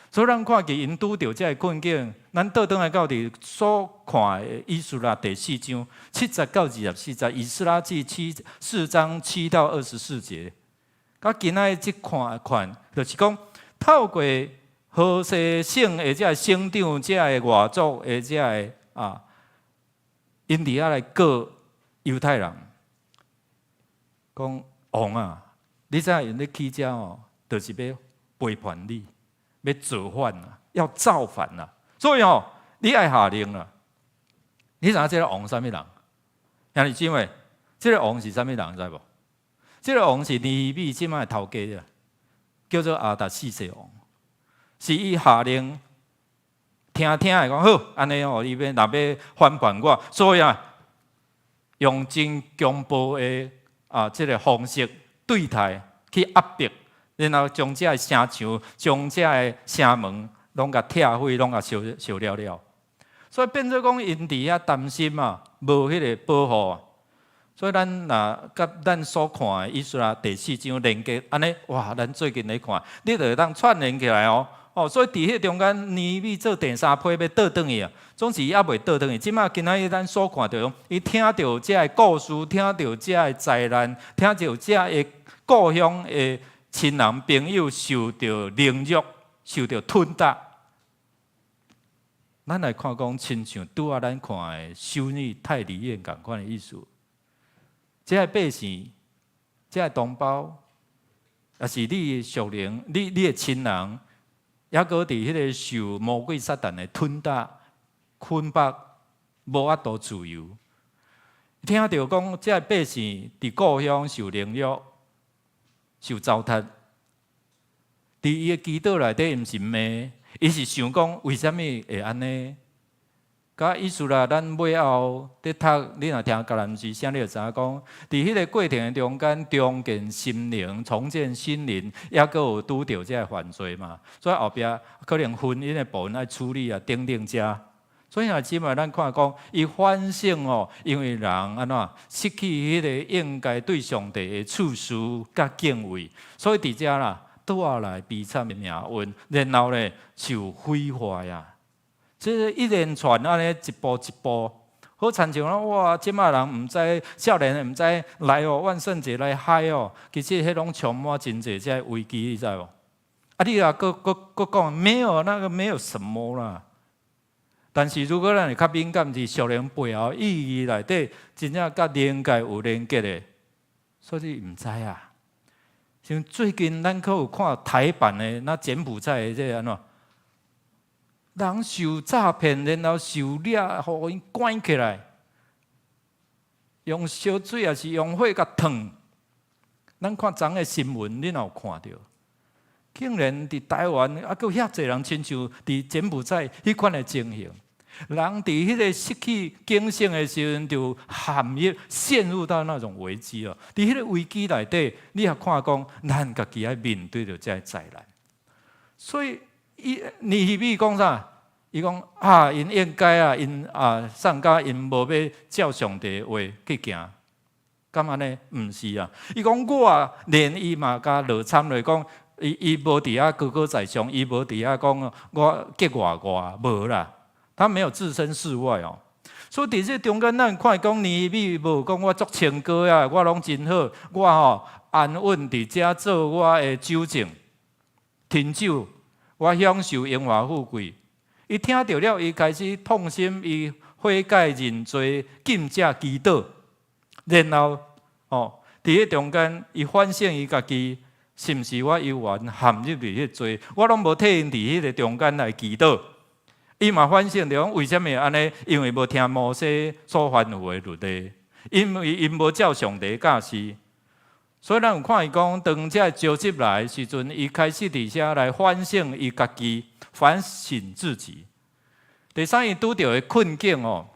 Speaker 1: 所以咱看見𪜶拄著這个困境，咱倒轉來到佇所看的以斯拉第四章7節到24節，以斯拉記4章7到24節，佮今仔日這款款，就是講透過河西省的這个省長、這个外族的這个啊，𪜶佇遐來告猶太人，講王啊，你知影𪜶咧起遮哦，就是欲背叛你，欲造反啊，要造反啊！所以哦，你愛下令啊！你知影這个王啥物人？兄弟姊妹，這个王是啥物人？知無？這个王是尼希米這擺的頭家啊，叫做亞達薛西王，是伊下令聽聽會講好，按呢哦，伊欲若欲反叛我，所以啊，用真強暴的啊這个方式對待去壓迫，然後將這个城牆、將這个城門攏共拆毀，攏共燒燒了了。所以變做講，𪜶佇遐擔心啊，無彼个保護。所以咱若佮咱所看的以斯拉第四章連結，按呢哇，咱最近咧看，你就會當串聯起來哦。哦，所以佇彼中間，尼希米做第三批欲倒轉去啊，總是猶未倒轉去。這擺今仔日咱所看著，伊聽著這个故事，聽著這个災難，聽著這个故鄉的親人朋友受著凌辱、受著吞打。咱來看講，親像拄仔咱看的修女泰利燕仝款的意思。這个百姓，這个同胞，抑是你的屬靈，你的親人，猶閣佇彼个受魔鬼撒旦的吞打、捆綁，無法度自由。聽著講，這个百姓佇故鄉受凌辱、受糟蹋，佇伊的祈禱內底，毋是罵，伊是想講為啥物會按呢？佮以斯拉，咱尾後佇讀，你若聽迦南之聲，你就知影講，佇彼個過程的中間，重建心靈、重建心靈，抑閣有拄著這个犯罪嘛。所以後壁可能婚姻的部分愛處理啊，等等遮。所以啊，這擺咱看講，伊反省哦，因為人按怎失去彼個應該對上帝的次序佮敬畏，所以佇遮啦，帶來悲慘的命運，然後咧受毀壞啊。這個一連串按呢一步一步，好親像講哇，這擺人毋知，少年的毋知來哦，萬聖節來嗨哦，其實彼攏充滿真濟這个危機，你知無？啊，你若閣閣閣講沒有那個沒有什麼啦。但是如果咱會較敏感，佇屬靈背後意義內底，真正佮靈界有連結的，所以你毋知啊。像最近咱閣有看台版的那柬埔寨的這个按怎？人受詐騙，然後受掠，予𪜶關起來，用燒水抑是用火共燙。咱看昨的新聞，你若有看著？竟然佇台灣啊，閣有遐濟人親像佇柬埔寨彼款的情形。人佇彼個失去警醒的時陣，就陷入陷入到那種危機哦。佇彼個危機內底，你也看講，咱家己愛面對著這个災難。所以，伊尼希米講啥？伊講啊，𪜶應該啊，𪜶啊，喪甲𪜶無欲照上帝的話去行，敢按呢？毋是啊！伊講我連伊嘛共落參落講，伊伊無佇遐高高在上，伊無佇遐講我激我我無啦，他沒有置身事外哦。所以佇這中間，咱看講尼希米無講我足清高啊，我攏真好，我吼安穩佇遮做我的酒政，品酒，我享受榮華富貴。伊聽著了，伊開始痛心，伊悔改認罪，禁食祈禱，然後哦，佇彼中間，伊反省伊家己，是毋是我猶原陷入佇彼個罪？我攏無替𪜶佇彼個中間來祈禱。伊嘛反省著講，為啥物按呢？因為無聽摩西所吩咐的律例，因為𪜶無照上帝教示。所以咱有看伊講，當這個召集來的時陣，伊開始佇遮來反省伊家己，反省自己。第三，伊拄著的困境哦，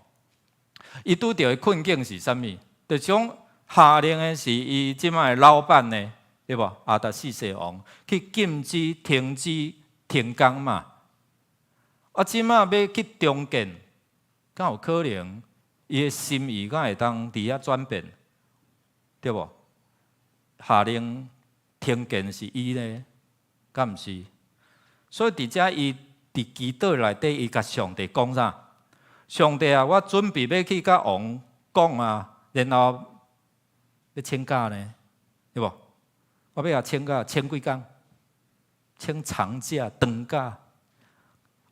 Speaker 1: 伊拄著的困境是啥物？就是講下令的是伊這擺的老闆呢，對無？亞達薛西王去禁止、停止停工嘛。啊，這擺欲去重建，敢有可能？伊的心意敢會當佇遐轉變，對無？下令停建是伊呢，敢毋是？所以佇遮伊佇祈禱內底，伊共上帝講啥？上帝啊，我準備欲去共王講啊，然後欲請假呢，對無？我欲共請假，請幾工？請長假、長假。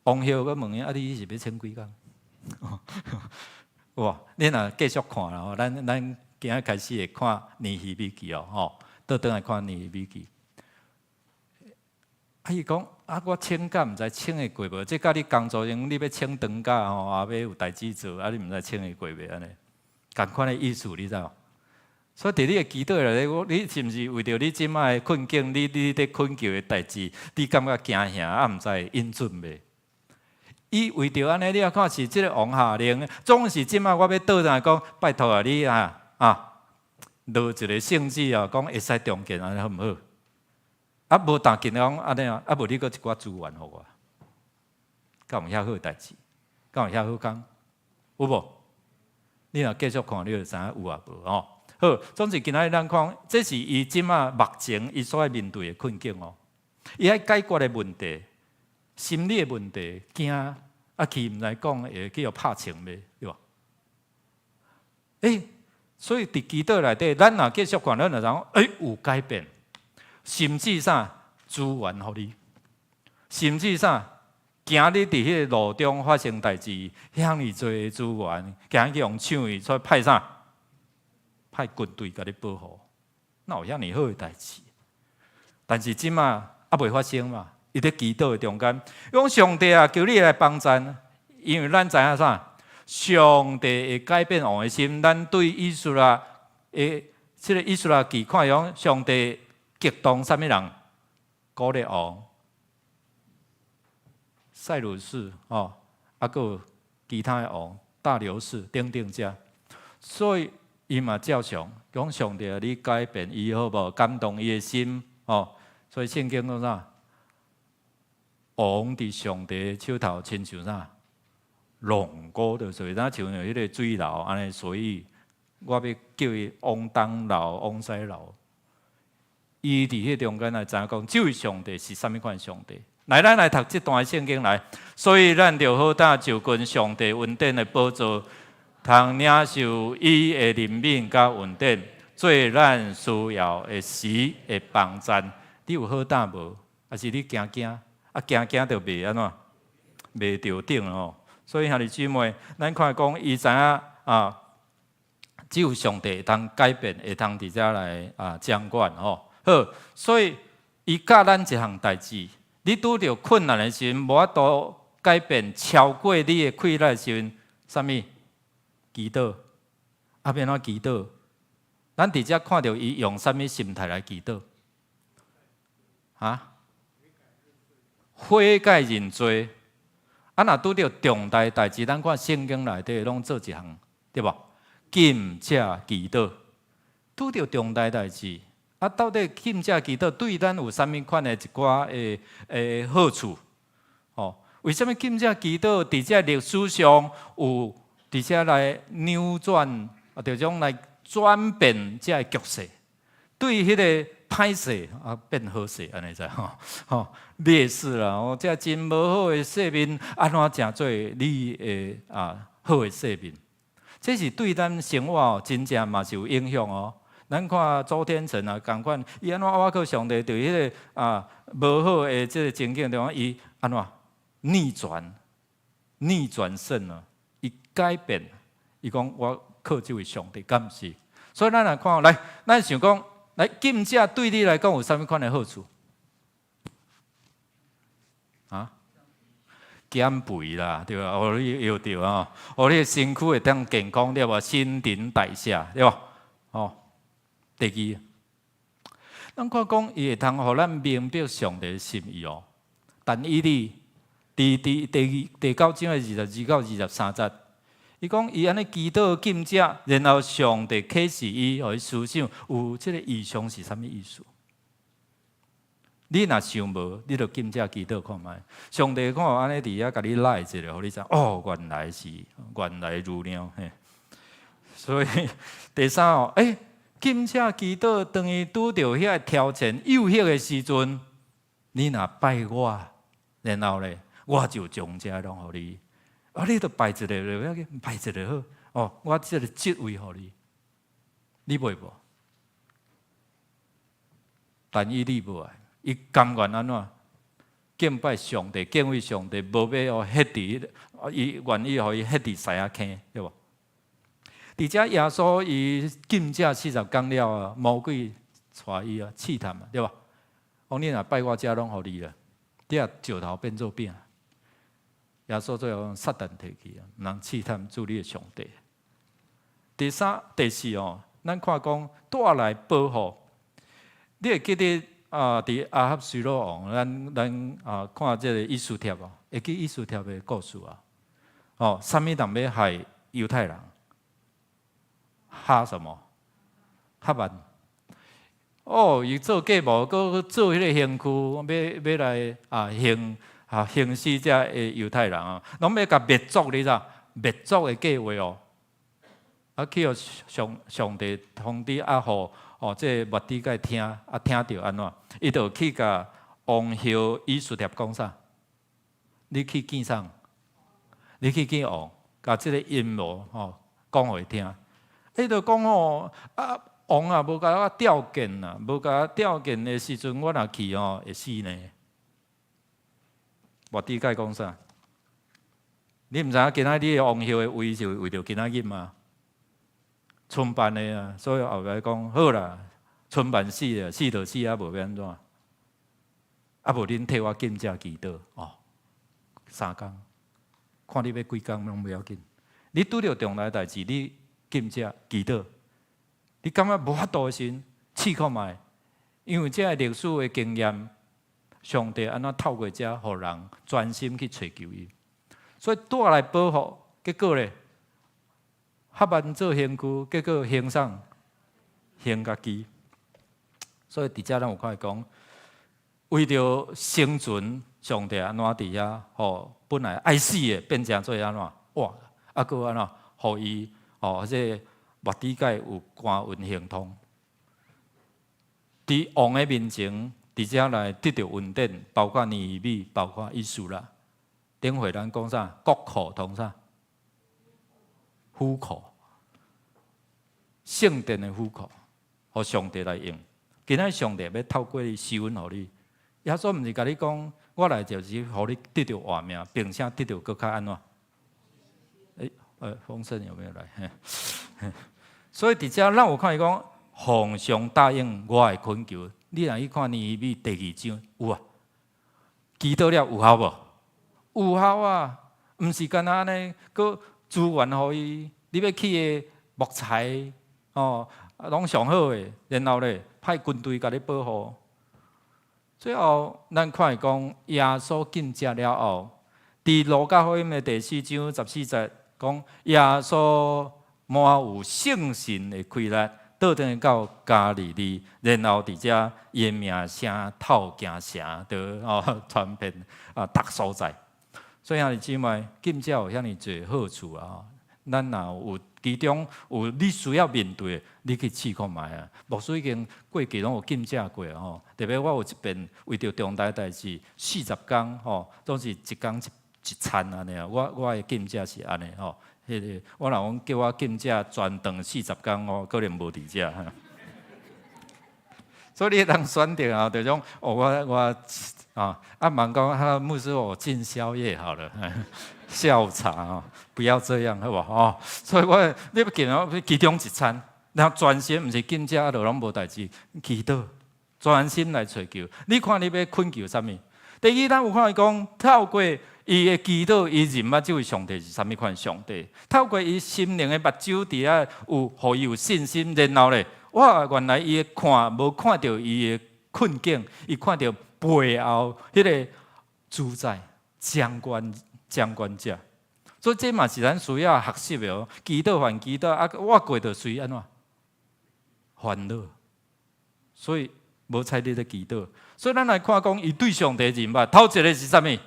Speaker 1: 王后閣問伊：啊，你是欲請幾工？有無？你若繼續看啦，吼，咱咱今仔開始會看尼希米記哦，吼，倒轉來看尼希米記。啊，伊講啊，我請假毋知請會過無？這佮你工作用，你欲請長假吼，啊，欲有代誌做，啊，你毋知請會過袂按呢？仝款的意思，你知無？所以佇你的祈禱內底，我你是毋是為著你這擺的困境，你你佇困求的代誌，你感覺驚嚇啊？毋知會應准袂？伊為著按呢，你也看是這个王下令，總是這擺我欲倒轉來講，拜託啊，你啊啊，落一个聖旨啊，講會使重建按呢好毋好？啊，無當緊講按呢啊，啊無你閣一寡資源予我，敢有遐好代誌？敢有遐好工？有無？你若繼續看，你就知影有抑無吼。好，總之今仔日咱看，這是伊這擺目前伊所愛面對的困境哦。伊愛解決的問題，心理的問題，驚啊去毋知講會去予拍槍袂，對無？欸，所以佇祈禱內底，咱若繼續看，咱就知影，欸，有改變，甚至啥資源予你，甚至啥今日佇彼个路中發生代誌，遐爾濟資源，今日去予搶去，所以派啥？派軍隊共你保護，哪有遐爾好的代誌？但是這擺猶未發生嘛？伊佇祈禱的中間，講上帝啊，求你來幫贊，因為咱知影啥？上帝會改變王的心。咱對以斯拉的這个以斯拉記看講，上帝激動啥物人？古列王、塞魯士哦，啊，閣有其他的王，大流士等等遮，所以伊嘛照常講上帝，你改變伊好無？感動伊的心哦。所以聖經講啥？王佇上帝手頭親像啥？浪鼓的，所以若像彼个水流按呢，所以我欲叫伊往東流，往西流。伊佇彼中間來知影講，這位上帝是啥物款上帝？來，咱來讀這段聖經來。所以咱著好膽就近上帝恩典的寶座，通領受伊的憐憫佮恩典，做咱需要的時的幫贊。你有好膽無？抑是你驚驚？啊，驚驚就袂按怎？袂著頂吼。所以兄弟姊妹，咱看講伊知影啊，只有上帝會通改變，會通佇遮來啊掌管吼。好，所以伊教咱一項代誌，你拄著困難的時陣，無法度改變超過你的氣力的時陣，啥物？祈禱。啊，欲按怎祈禱？咱佇遮看著伊用啥物心態來祈禱？啊？悔改認罪。啊，若拄著重大代誌，咱看聖經內底攏做一項，對無？禁食祈禱。拄著重大代誌。啊，到底禁食祈禱對咱有啥物款的一寡的好處？哦，為啥物禁食祈禱佇這歷史上有佇遮來扭轉，啊，著種來轉變這个局勢？對彼個歹勢啊變好勢，按呢知吼？吼，劣勢啦，哦，這真無好的勢面，按怎成做你的啊好的勢面？這是對咱生活哦，真正嘛是有影響哦。咱看周天成啊，仝款，伊按怎倚靠上帝，佇彼个啊無好的這个情境中，伊按怎逆轉、逆轉勝啊？伊改變，伊講我靠這位上帝，敢毋是？所以咱來看，來，咱想講，來禁食對你來講有啥物款的好處？啊？減肥啦，對吧？哦，你著對啊，哦，你的身軀會當健康，對無？新陳代謝，對無？哦。第二，咱看講伊會通予咱明白上帝的心意哦。但以理佇第九章的22到23節，伊講伊按呢祈禱禁食，然後上帝啟示伊，予伊思想有這个異象是啥物意思？你若想無，你就禁食祈禱看覓。上帝看按呢佇遐共你來一下，予你知哦，原來是原來如了嘿。所以第三哦，欸，禁食祈禱，當伊拄著遐挑戰誘惑的時陣，你若拜我，然後咧，我就將這攏予你。啊，你著拜一個就欲緊，拜一個好。哦，我這个職位予你，你袂無？但以理無愛，伊甘願按怎？敬拜上帝，敬畏上帝，無欲予彼佇，伊願意予伊彼佇獅仔坑，對無？佇遮耶穌伊禁食40工了啊，魔鬼帶伊啊試探啊，對無？講你若拜我，這攏予你啦，你若石頭變做餅。耶穌最後講撒旦退去啊，毋通試探主你的上帝。第三、第四哦，咱看講帶來保護。你會記得啊？佇亞哈隨魯王，咱啊看這个以斯帖哦，會記以斯帖的故事啊？哦，啥物人欲害猶太人？哈什麼？哈曼。哦，伊做計謀，閣做彼个刑具，欲來啊刑死這个猶太人啊，攏欲共滅族，你知？滅族的計劃哦，啊去予上帝通知啊，予哦，這个末底改聽，啊聽著按怎？伊就去共王后以斯帖講啥？你去見啥？你去見王，共這个陰謀吼講予伊聽。伊就講吼，啊王啊，無共我召見啊，無共我召見的時陣，我若去吼會死呢。末底改講啥？你毋知影今仔日的王后的位是為著今仔日嗎？春辦的啊，所以後來講好啦，春辦死啊，死就死啊，無欲按怎？啊無恁替我禁食祈禱哦，3工，看你欲幾工攏無要緊。你拄著重大代誌，你禁食祈禱，你感覺無法度的時陣，試看覓，因為這个歷史的經驗，上帝按怎透過這，予人專心去揣求伊，所以帶來保護。結果咧，哈曼做先驅，結果興啥？興家己。所以佇遮咱有看講，為著生存，上帝按怎佇遐，予本來愛死的變成做按怎？哇！啊，閣按怎？予伊吼，這個末底改有官運亨通。佇王的面前，佇遮來得著恩典，包括尼希米，包括以斯拉。頂回咱講啥？國庫通啥？府庫，聖殿的府庫，予上帝來用。今仔上帝欲透過施恩予你，耶穌毋是共你講，我來就是予你得著活命，並且得著閣較按怎？豐盛有沒有來？所以佇遮咱有看伊講，奉上答應我的懇求。你若去看尼希米第二章，有啊？祈禱了有效無？有效啊！毋是干焦按呢，閣資源予伊，你欲去的木材哦，攏上好的，然後咧派軍隊共你保護。最後，咱看伊講耶穌禁食了後，佇路加福音的第四章十四節講，耶穌滿有聖神的氣力，倒轉到加利利，然後佇遮伊的名聲透京城，都哦傳遍啊逐所在。所以兄弟姊妹，禁食有遐爾濟好處啊！咱若有其中有你需要面對的，你去試看覓啊！牧師已經過去攏有禁食過吼，特別我有一遍為著重大代誌，40工吼，總是一工一餐按呢啊。我的禁食是按呢吼，彼個我若講叫我禁食全長40工，我可能無佇遮。所以你會當選擇啊，就講哦，我啊，啊，茫講啊，牧師我禁宵夜好了，下午茶啊，不要這樣好無吼？所以我你欲禁哦，其中一餐，然後專心，毋是禁食就攏無代誌，祈禱，專心來揣求。你看你欲懇求啥物？第二，咱有看伊講，透過伊的祈禱，伊認捌這位上帝是啥物款上帝。透過伊心靈的目睭佇遐有，予伊有信心，然後咧，哇！原來伊看無看著伊的困境，伊看著背後彼個主宰掌權掌權者。所以這嘛是咱需要學習的哦。祈禱還祈禱，啊，我過著隨按怎煩惱，所以無采你咧祈禱。所以咱來看講，伊對上帝認捌，頭一个是啥物？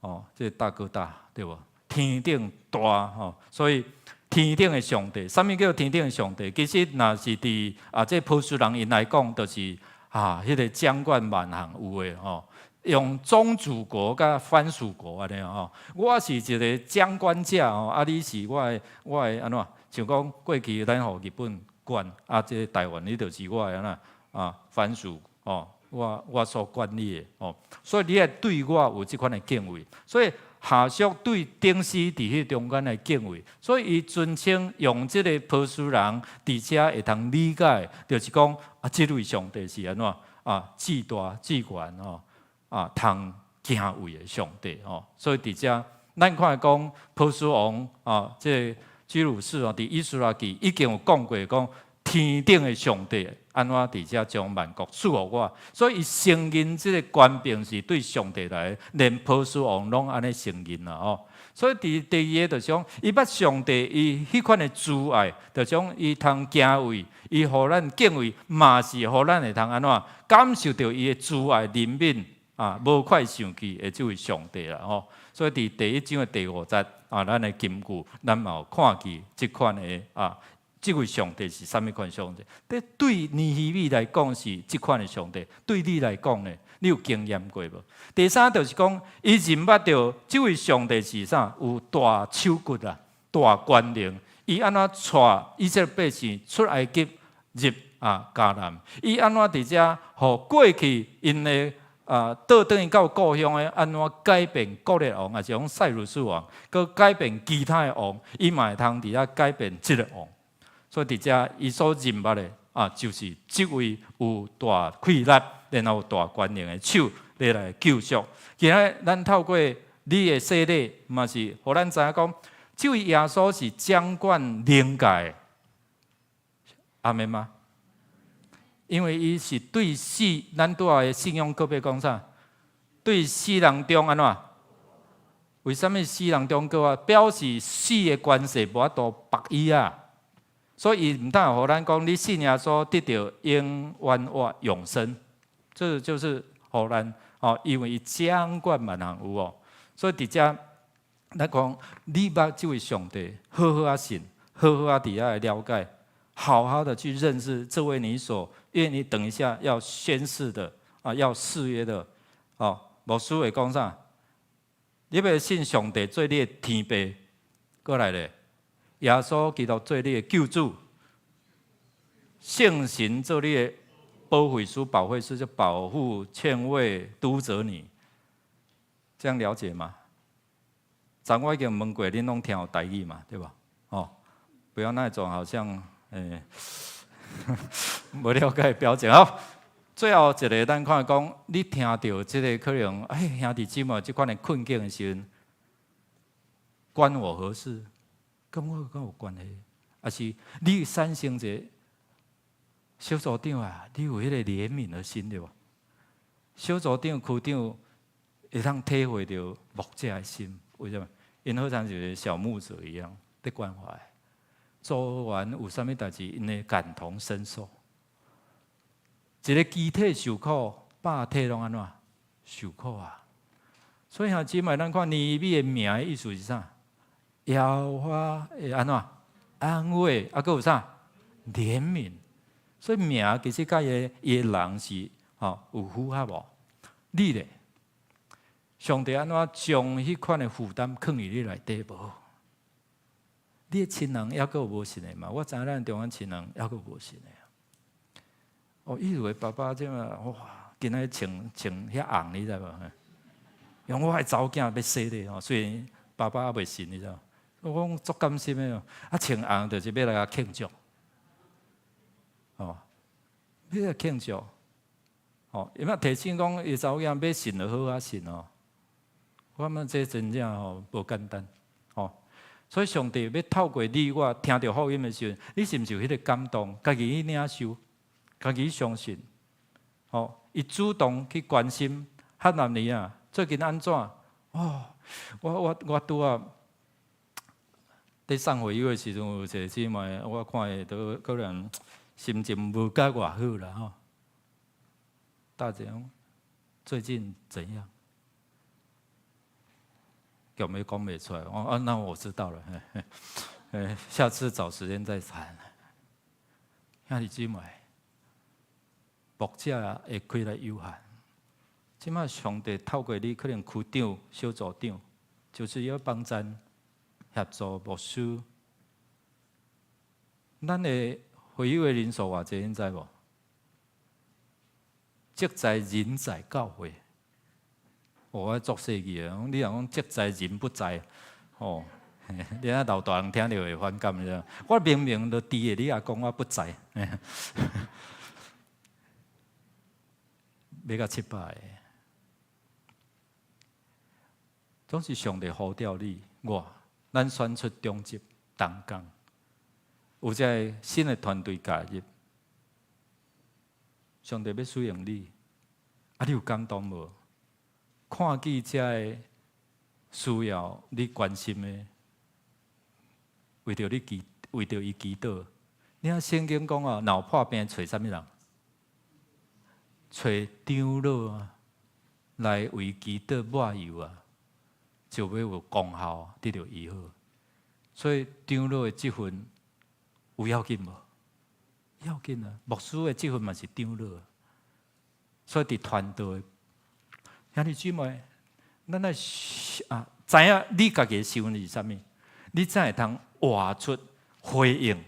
Speaker 1: 哦，這個大哥大對無？天頂大吼，所以天頂的上帝，啥物叫天頂的上帝？其實若是佇啊，這波斯人𪜶來講，就是啊，彼個掌管萬項有的吼，用宗主國佮藩屬國按呢吼。我是一個掌管者吼，啊，你是我的按怎？像講過去咱予日本管，啊，這個台灣你就是我的按怎啊藩屬吼，我所管理的吼，所以你愛對我有這款的敬畏，所以。下屬對頂司佇彼中間來敬畏，所以伊尊稱用這个波斯人，佇遮會通理解，就是講啊，這位上帝是按怎啊，至大至懸吼啊，通敬畏的上帝吼。所以佇遮咱看講波斯王啊，這个居魯士哦，佇以斯拉記已經有講過，講天頂的上帝按怎佇遮將萬國賜予我，所以伊承認這个權柄是對上帝來的，連波斯王攏按呢承認啦吼。所以佇第二个就是講，伊捌上帝伊彼款的慈愛，就講伊通敬畏，伊予咱敬畏，嘛是予咱會通按怎感受著伊的慈愛憐憫啊，無快生氣的這位上帝啦吼。所以佇第一章的第五節啊，咱的金句，咱嘛有看見這款的啊。這位上帝是啥物款上帝？這對尼希米來講是這款的上帝，對你來講呢？你有經驗過無？第三就是講，伊認捌著這位上帝是啥？有大手骨啊，大權能。伊按怎帶以色列百姓出埃及入啊迦南？伊按怎佇遮予過去𪜶的啊倒轉去到故鄉的按怎改變哥列王，抑是講賽魯斯王，閣改變其他的王，伊嘛會通佇遮改變這个王。所以佇遮伊所認捌的啊，就是這位有大氣力，然後有大權能的手來救贖。今仔咱透過你的洗禮，嘛是予咱知影講，這位耶穌是掌管靈界的，阿們嗎？因為伊是對死，咱拄仔的信仰告白講啥？對死人中按怎？為啥物死人中閣活？表示死的關係無法度縛伊啊！所以伊毋但予咱講，你信耶穌得著永遠活永生，這就是予咱哦，因為伊掌管萬項有哦。所以佇遮咱講，你捌這位上帝，好好仔信，好好仔佇遐來了解，好好的去認識這位你所願意等一下要宣誓的啊，要誓約的哦。牧師會講啥？你欲信上帝做你的天父，閣來咧，耶穌基督做你的救主，聖神做你的保惠師，保惠師就保護、勸慰、督責你，這樣了解嗎？昨我已經問過，恁攏聽有台語嘛，對吧？哦，不要那種好像，無了解表情。好，最後一個，咱看講，你聽著這个可能，哎，兄弟姊妹這款的困境的時陣，關我何事？跟我敢有關係？抑是你產生一个小組長啊，你有彼个憐憫的心對無？小組長、區長會當體會著牧者的心，為啥物？𪜶好像一个小牧者一樣，佇關懷。組員有啥物代誌，𪜶會感同身受。一个肢體受苦，百體攏按怎受苦啊？所以兄姊妹，咱看尼希米的名的意思是啥？耶和華會按怎安慰？啊，閣有啥？憐憫。所以名其實佮伊的人是吼有符合無？你咧？上帝按怎將彼款的負擔囥佇你內底無？你的親人猶閣有無信的嘛？我知影咱中間親人猶閣無信的。哦，伊以為爸爸這嘛哇，今仔日穿穿遐紅，你知無？用我的查某囝欲洗禮吼，雖然爸爸猶未信，你知無？我講足甘心的哦，啊穿紅就是欲來共慶祝，哦，欲來慶祝，哦，伊嘛提醒講，伊查某囝欲信就好仔信哦。我感覺這真正吼無簡單，吼。所以上帝欲透過你我聽著福音的時陣，你是毋是有彼个感動？家己去領受，家己去相信，吼。伊主動去關心哈南尼啊，最近按怎？哦，我拄仔佇送會友的時陣，有一个姊妹，我看伊都可能心情無甲偌好啦吼。大姐，最近怎樣？有沒講袂出來？哦啊，那我知道了。下次找時間再談。兄弟姊妹，牧者的氣力有限，這擺上帝透過你，可能區長、小組長，就是要幫贊協助牧師。咱的會友的人數偌濟，恁知無？職在人在教會。我足細記的，你若講職在人不在，吼，你若老大人聽著會反感，你知？我明明都佇的，你也講我不在，欲到700个，總是上帝呼召你我，咱選出長執同工，有這个新的團隊加入，上帝欲使用你，啊，你有感動無？看見這个需要你關心的，為著你祈，為著伊祈禱。你看聖經講啊，若有破病揣啥物人？揣長老啊，來為祈禱抹油啊，就欲有功效，得著醫好。所以長老的職分有要緊無？要緊啊！牧師的職分嘛是長老，所以佇團隊。兄弟姊妹，咱愛啊知影你家己的身份是啥物，你才會通活出回應。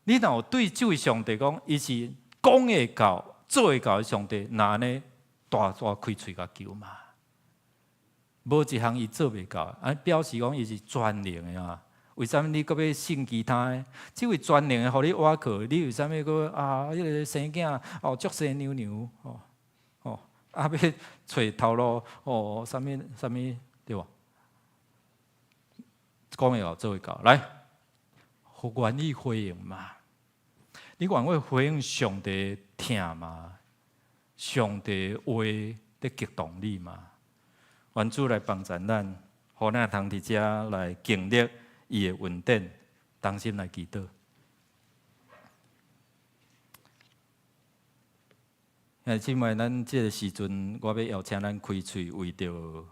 Speaker 1: 你若有對這位上帝講，伊是講會到、做會到的上帝，那按呢大大開喙共求嘛？無一項伊做袂到，啊，表示講伊是全能的啊。為啥物你閣欲信其他的？這位全能的，予你倚靠，你為啥物閣啊？彼个生囝哦，足生娘娘哦哦，啊欲揣頭路哦，啥物啥物對無？講會到做會到，來，願意回應嘛？你願意回應上帝疼嗎？上帝話佇激動你嗎？願主來幫助咱，予予咱通佇遮來經歷伊的恩典，同心來祈禱。兄弟姊妹，咱這个時陣，我欲邀請咱開喙，為著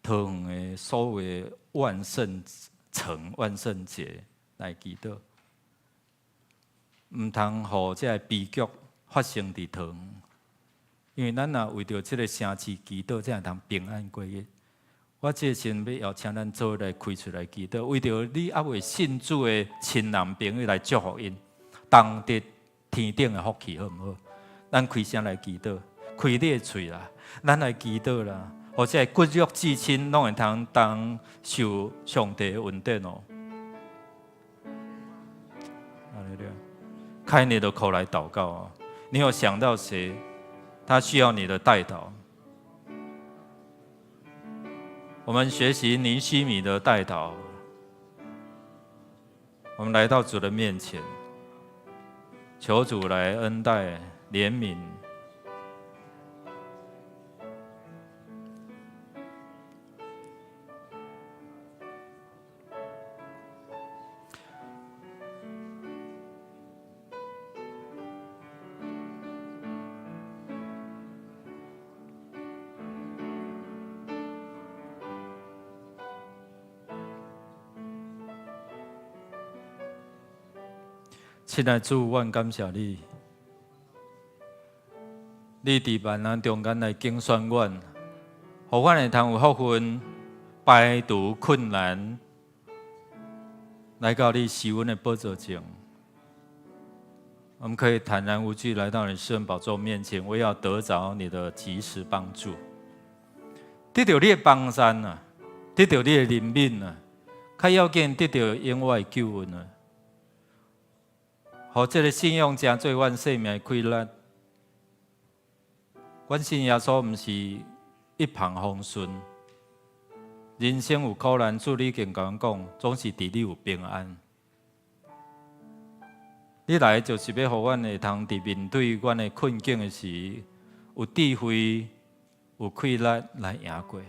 Speaker 1: 桃園的所謂萬聖城、萬聖節來祈禱，毋通予這个悲劇發生佇桃園，因為咱若為著這个城市祈禱，才會通平安過日。我這個時陣欲邀請咱做伙來開喙來祈禱，為著你猶未信主的親人朋友來祝福𪜶，同得天頂的福氣，好毋好？咱開聲來祈禱，開你的喙啦，咱來祈禱啦，予這个骨肉至親攏會通當受上帝的恩典哦。開你的口來禱告啊！你有想到誰？他需要你的代禱。我們學習尼希米的代禱，我們來到主的面前，求主來恩待、憐憫。親愛主，阮感謝你，你佇萬難中間來揀選阮，予阮會通有福分排除困難，來到你施恩的寶座前。我們可以坦然無懼來到你施恩寶座面前，為要得著你的及時幫助，得著你的幫贊啊，得著你的憐憫啊，較要緊得著永遠的救恩啊！予這个信仰成做阮生命的氣力。阮信耶穌毋是一帆風順，人生有苦難，主你已經共阮講，總是佇你有平安。你來就是欲予阮會通佇面對阮的困境的時，有智慧、有氣力來贏過。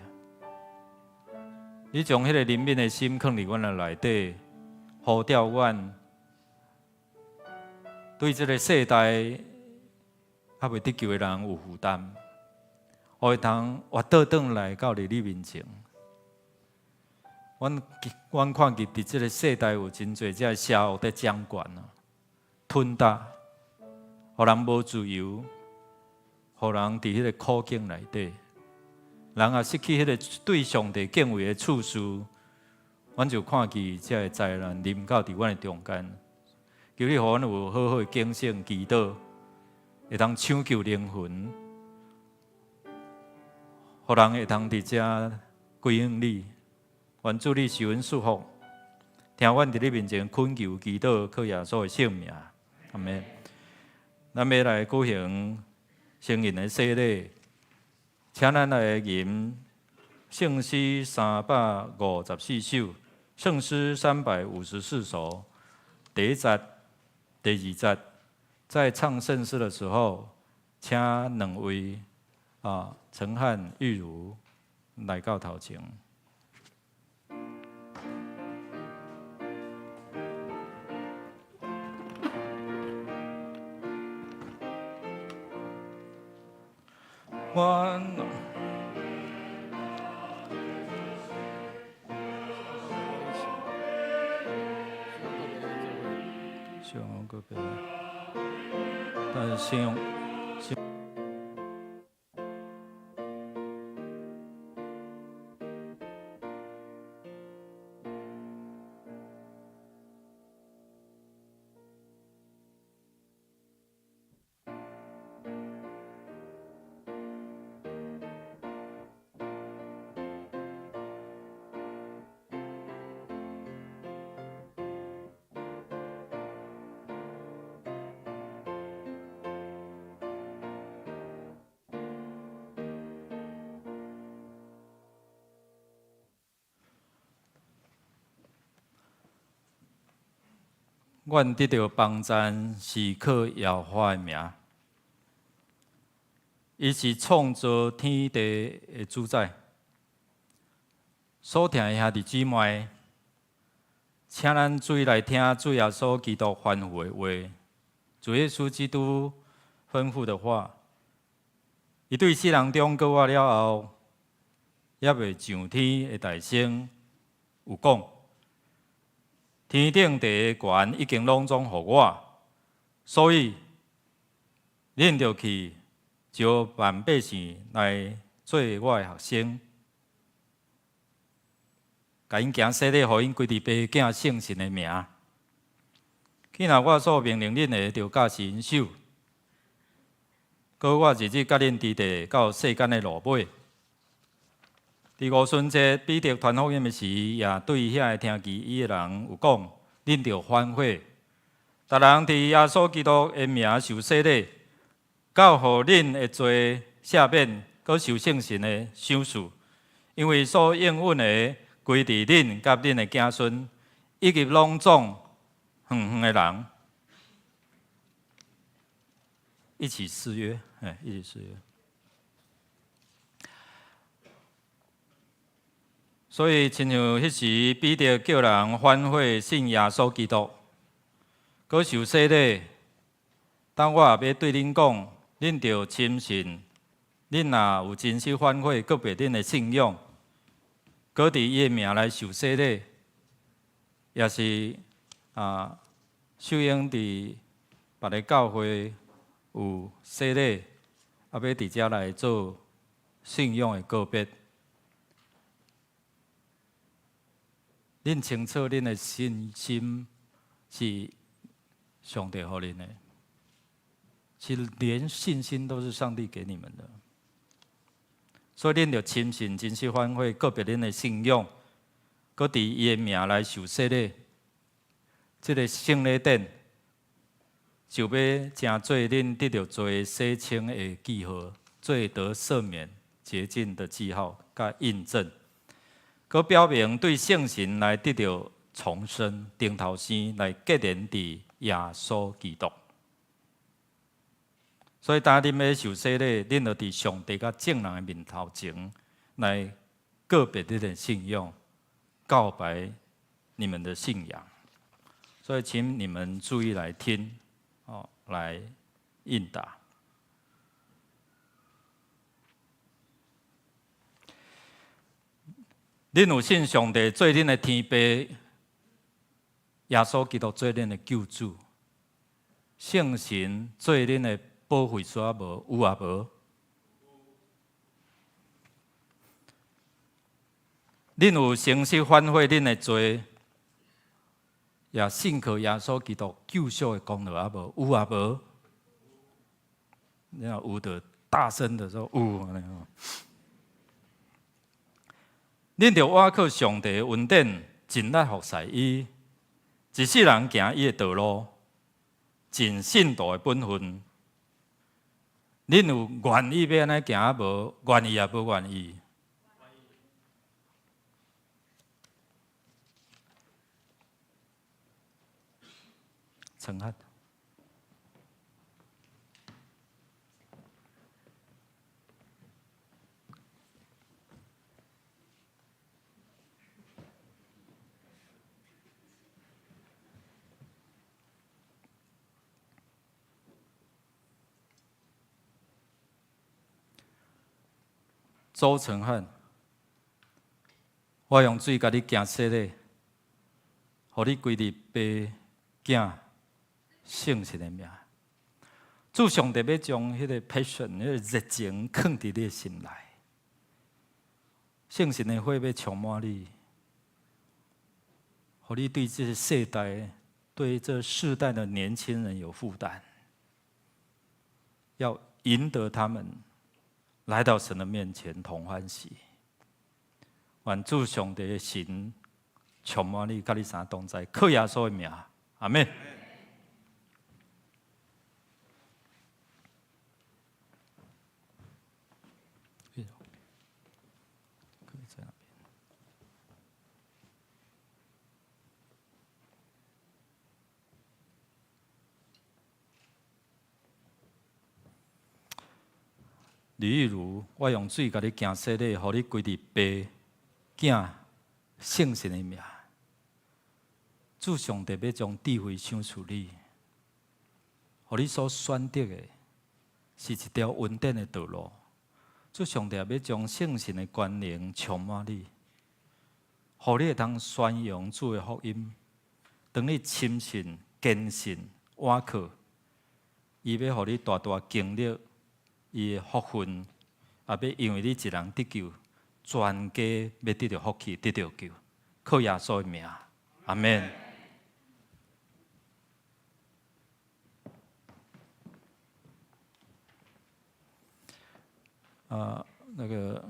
Speaker 1: 你將彼个憐憫的心囥佇阮的內底，呼召阮對這个世代猶未得救的人有負擔，予會通活倒轉來到佇你面前。阮看見佇這个世代有真濟這个邪惡佇掌權啊，吞打，予人無自由，予人佇彼个苦境內底，人也失去彼个對上帝敬畏的次序，阮就看見這个災難臨到佇阮的中間。求你予阮有好好的警醒祈禱，會當搶救靈魂，予人會通佇遮歸向你。願主你賜阮祝福，聽阮佇你面前懇求祈禱，靠耶穌的聖名，阿們。咱欲來舉行成人的洗禮，請咱來吟聖詩354首，聖詩354首，第一節、第二節，在唱聖詩的時候，請兩位啊陳漢、玉如來到頭前。我。上個別，但是先用。阮得著幫贊是靠耶和華的名，伊是創造天地的主宰。所疼的兄弟姊妹，請咱注意來聽主耶穌基督吩咐的話。主耶穌基督吩咐的話，伊對世人中告我了後，猶未上天的大聲有講：天頂地的權已經攏總予我，所以恁著去招萬百姓來做我的學生，共𪜶行洗禮，予𪜶歸佇父囝聖神的名。去若我所命令恁的，就教示𪜶守。閣我日日佮恁佇地到世間的落尾。佇五旬節，彼得傳福音的時，也對遐个聽見伊的人有講：恁著反悔，逐人佇耶穌基督的名受洗禮，到予恁的罪赦免，閣受聖神的賞賜。因為所應允的，歸佇恁佮恁的子孫，以及攏總遠遠的人，一起誓約，哎，一起誓約。所以，親像彼時彼得叫人反悔信耶穌基督，閣受洗禮。但我也欲對恁講，恁著深信，恁若有真實反悔，告別恁的信仰，閣佇伊的名來受洗禮，也是啊，秀英佇別个教會有洗禮，啊，欲佇遮來做信仰的告別。恁清楚，恁的信心是上帝予恁的，是連信心都是上帝給你們的。所以恁著深信，真實反悔，告別恁的信仰，閣佇伊的名來受洗禮。這个聖禮典就欲成做恁得著罪洗清的記號，罪得赦免、潔淨的記號，佮印證。閣表明對聖神來得著重生、重頭生，來結連佇耶穌基督。所以當恁欲受洗禮，恁著佇上帝佮眾人的面頭前來告別恁的信仰，告白你們的信仰。所以，請你們注意來聽，哦，來應答。恁有信上帝做恁的天父，耶穌基督做恁的救主，聖神做恁的保惠師無？有抑無？恁有誠實反悔恁的罪，也信靠耶穌基督救贖的功勞抑無？有抑無？你若有就大聲的說有。恁著倚靠上帝的恩典，盡力服侍伊，一世人行伊的道路，盡信徒的本分。恁有願意欲按呢行無？願意抑無願意？陳漢。周成漢，我用水共你行洗禮，予你歸佇父囝聖神的名。主上帝欲將彼個 passion、彼個熱情囥佇你的心內，聖神的火欲充滿你，予你對這個世代、對這世代的年輕人有負擔，要贏得他們。來到神的面前同歡喜，願主上帝的神充滿你，佮你三同在，靠耶穌的名，阿們。李玉如，我用水共你行洗禮，予你歸佇父、囝、聖神的名。主上帝欲將智慧賞賜你，予你所選擇的是一條恩典的道路。主上帝也欲將聖神的權能充滿你，予你會當宣揚主的福音。當你深信、堅信、倚靠，伊欲予你大大經歷伊的福分，也欲因為你一人得救，全家欲得著福氣、得著救。靠耶穌的名，阿們。啊，那個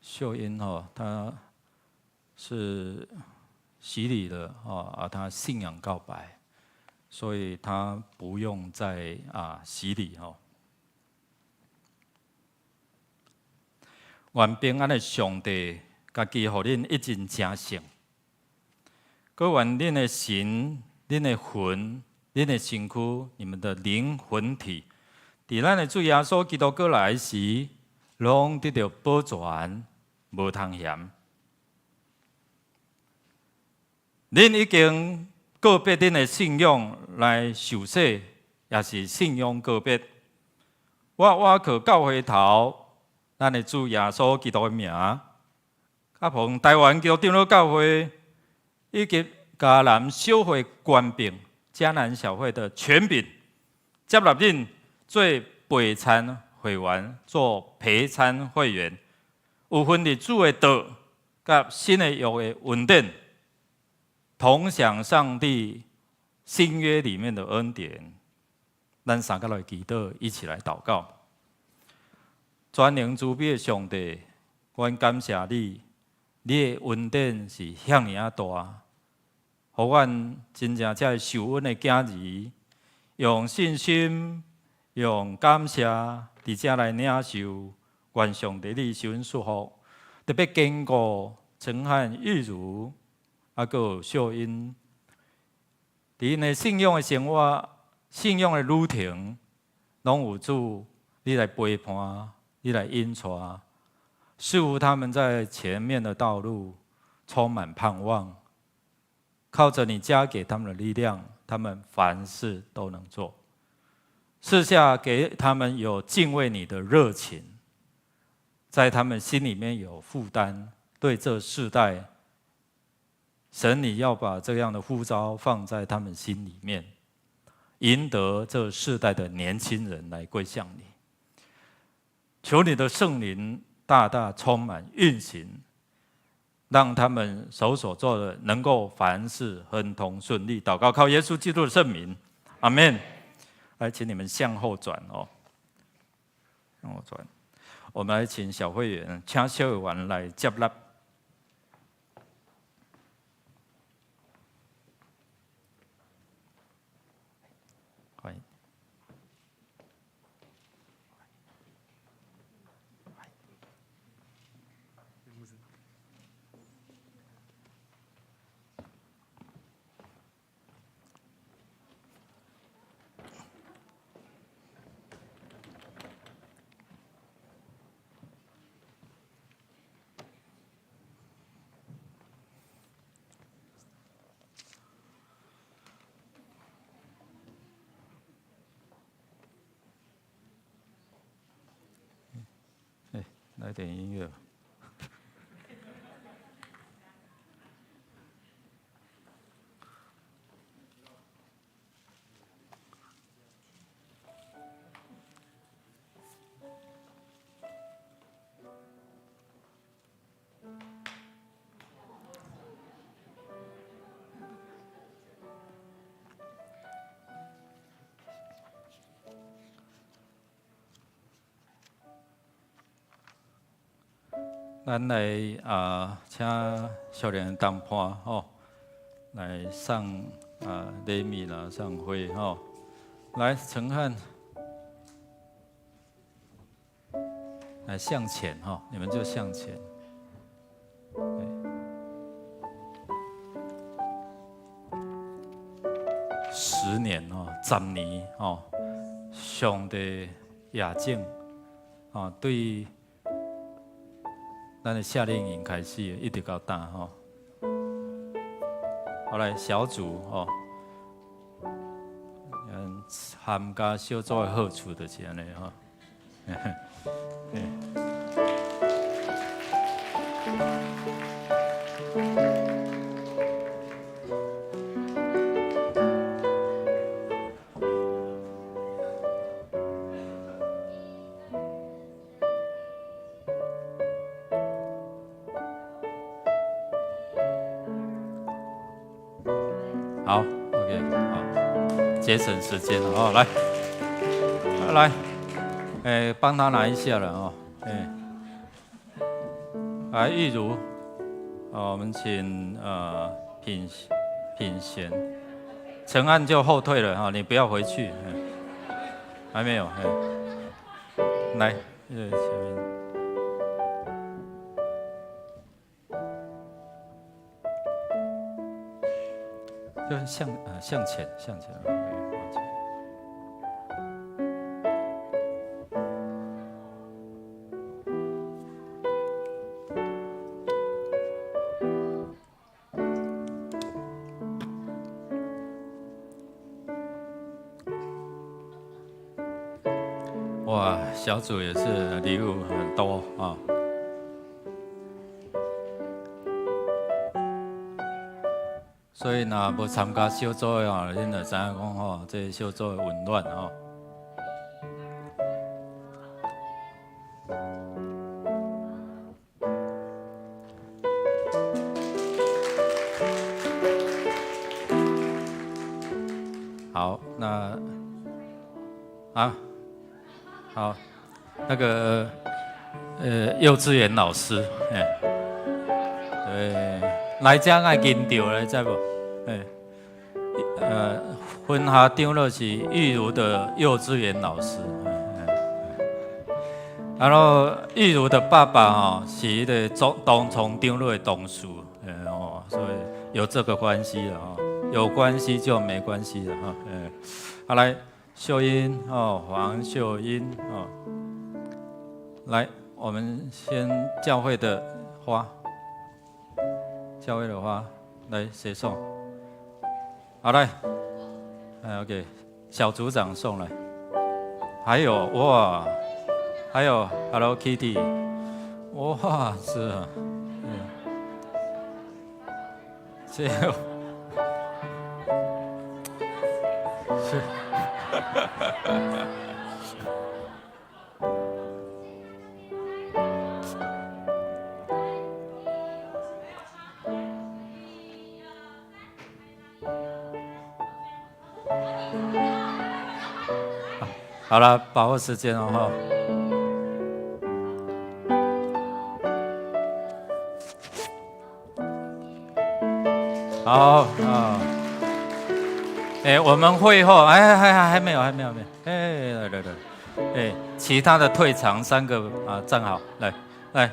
Speaker 1: 秀英吼，她是洗禮的啊，她信仰告白，所以她不用再洗禮吼。願平安的上帝，家己予恁一盡成聖，閣願恁的神、恁的魂、恁的身軀、你們的靈魂體，佇咱的主耶穌基督閣來時，攏得著保全，無通嫌。恁已經告別恁的信仰來受洗，也是信仰告別。我倚靠教會頭，咱的主耶穌基督的名，佮奉臺灣基督長老教會以及迦南小會權柄，迦南小會的權柄，接納恁做陪餐會員，做陪餐會員，有份佇主的道佮新的約的恩典，同享上帝新約裡面的恩典。咱三個來祈禱，一起來禱告。全能慈悲的上帝，阮感謝你，你的恩典是遐爾仔大，予阮真正這個受恩的囝兒，用信心、用感謝，佇遮來領受，願上帝你賜恩祝福，特別堅固陳漢玉如，閣有秀英，佇𪜶的信仰的生活、信仰的旅程，攏有主你來陪伴，你來引帶，賜福他們在前面的道路充滿盼望，靠著你加給他們的力量，他們凡事都能做。賜下給他們有敬畏你的熱情，在他們心裡面有負擔，對這世代，神你要把這樣的呼召放在他們心裡面，贏得這世代的年輕人來歸向你。求你的聖靈大大充滿運行，讓他們手所做的能夠凡事亨通順利。禱告靠耶穌基督的聖名，阿們。來，請你們向後轉哦，向後轉。我們來請小會員，請小會員來接納。歡迎。來點音樂。咱來啊，請少年同伴吼來送啊禮物啦，送花吼。來，陳漢，來向前吼，你們就向前。10年哦，10年哦，上帝夜景啊，對。咱的夏令營開始，一直到今吼。好來，小組吼，參加小組的好處就是按呢吼。好，OK，好，節省時間了哦，來，來，哎，幫他拿一下了哦，哎，來，玉如，哦，我們請品品賢，陳安就後退了哈，你不要回去，還沒有，來，前面。就向前，向前，對，往前。哇，小組也是禮物很多啊。所以，若無參加小組的吼，恁就知影講吼，這個小組的溫暖吼。好，那啊，好，那個幼稚園老師，哎，對，來遮愛緊張咧，知無？哎，分校長老是玉如的幼稚園老師，然後玉如的爸爸吼是彼个東涌長老的同事，哦，所以有這個關係了哦，有關係就沒關係了哈，好來，秀英哦，黃秀英哦，來，我們先教會的花，教會的花，來誰送？好來，哎，OK，小組長送來，還有哇，還有 Hello Kitty，哇，是啊，嗯，這個是，好了，把握時間哦，哈。好啊，哎，我們會後，哎，還沒有，還沒有，沒有，哎，來來來，哎，其他的退場三個啊，站好，來來，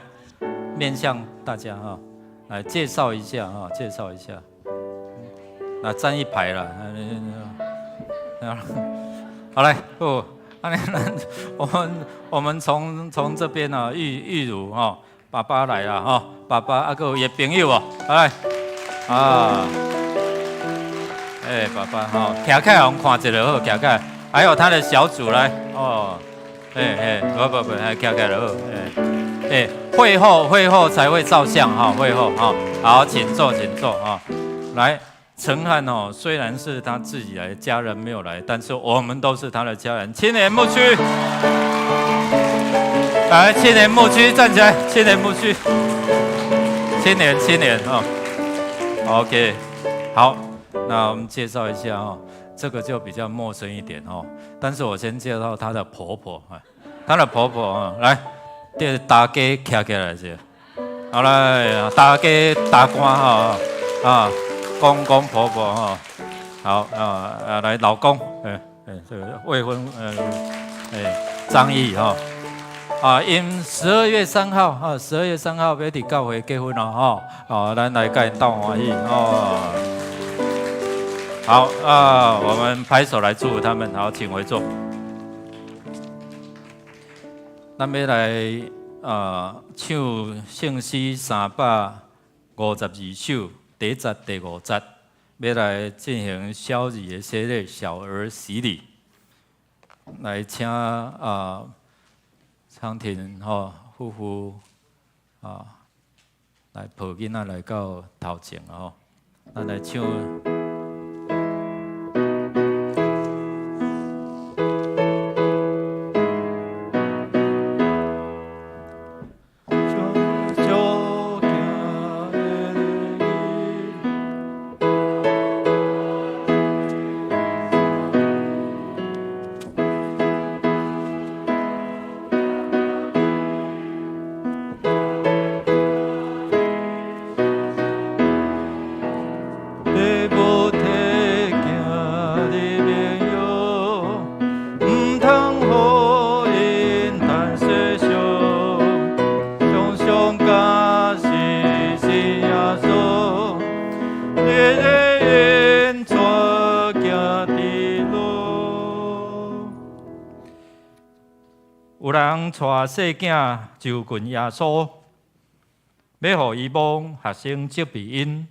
Speaker 1: 面向大家哈，來介紹一下哈，介紹一下，那站一排了，好來，哦。我們從這邊啊，玉如哈，爸爸來了哈，爸爸啊，閣有伊朋友哦，來啊，哎，爸爸哈，徛起來予人看一下好，徛起來，還有他的小組來哦，哎哎，不不不，徛起來好，哎哎，會後才會照相哈，會後哈，好，請坐，請坐哈，來。陳漢哦，雖然是他自己來，家人沒有來，但是我們都是他的家人。青年牧區，來，青年牧區站起來，青年牧區，青年青年哦，OK，好，那我們介紹一下哦，這個就比較陌生一點哦，但是我先介紹她的婆婆啊，她的婆婆啊，來，這大家徛起來是，好來，大家大官哈啊。公公婆婆哈，好啊啊，來老公，哎哎，這個未婚，哎張毅哈，啊，𪜶12月3號哈，十二月三號欲佇教會結婚了哈，哦，咱來共𪜶鬥歡喜哦。好啊，我們拍手來祝福他們。好，請回座。咱欲來唱聖詩352首第一節、第五節，欲來進行小兒的洗禮、小兒洗禮，來請昌廷吼夫婦來抱囡仔來到頭前吼，咱來唱。有人帶細囝就近耶穌，欲予伊摸學生責備𪜶。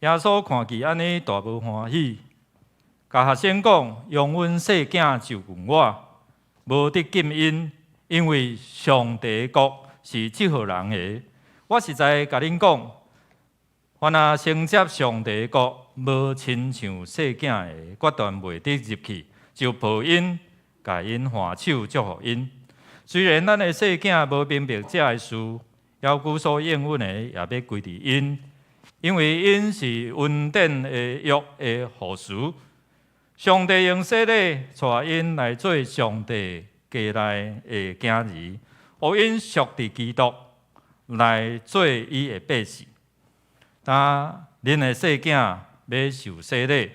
Speaker 1: 耶穌看見按呢，大無歡喜，共學生講：容阮細囝就近我，無得禁𪜶，因為上帝國是這號人的。我實在共恁講，凡若承接上帝國，無親像細囝的，決斷袂得入去，就抱𪜶。共𪜶挽手祝福𪜶。雖然咱的細囝無明白這个事，猶舊所應允的也欲歸佇𪜶，因為𪜶是恩典的約的後嗣。上帝用洗禮帶𪜶來做上帝家內的囝兒，予𪜶屬佇基督來做伊的百姓。當恁的細囝欲受洗禮，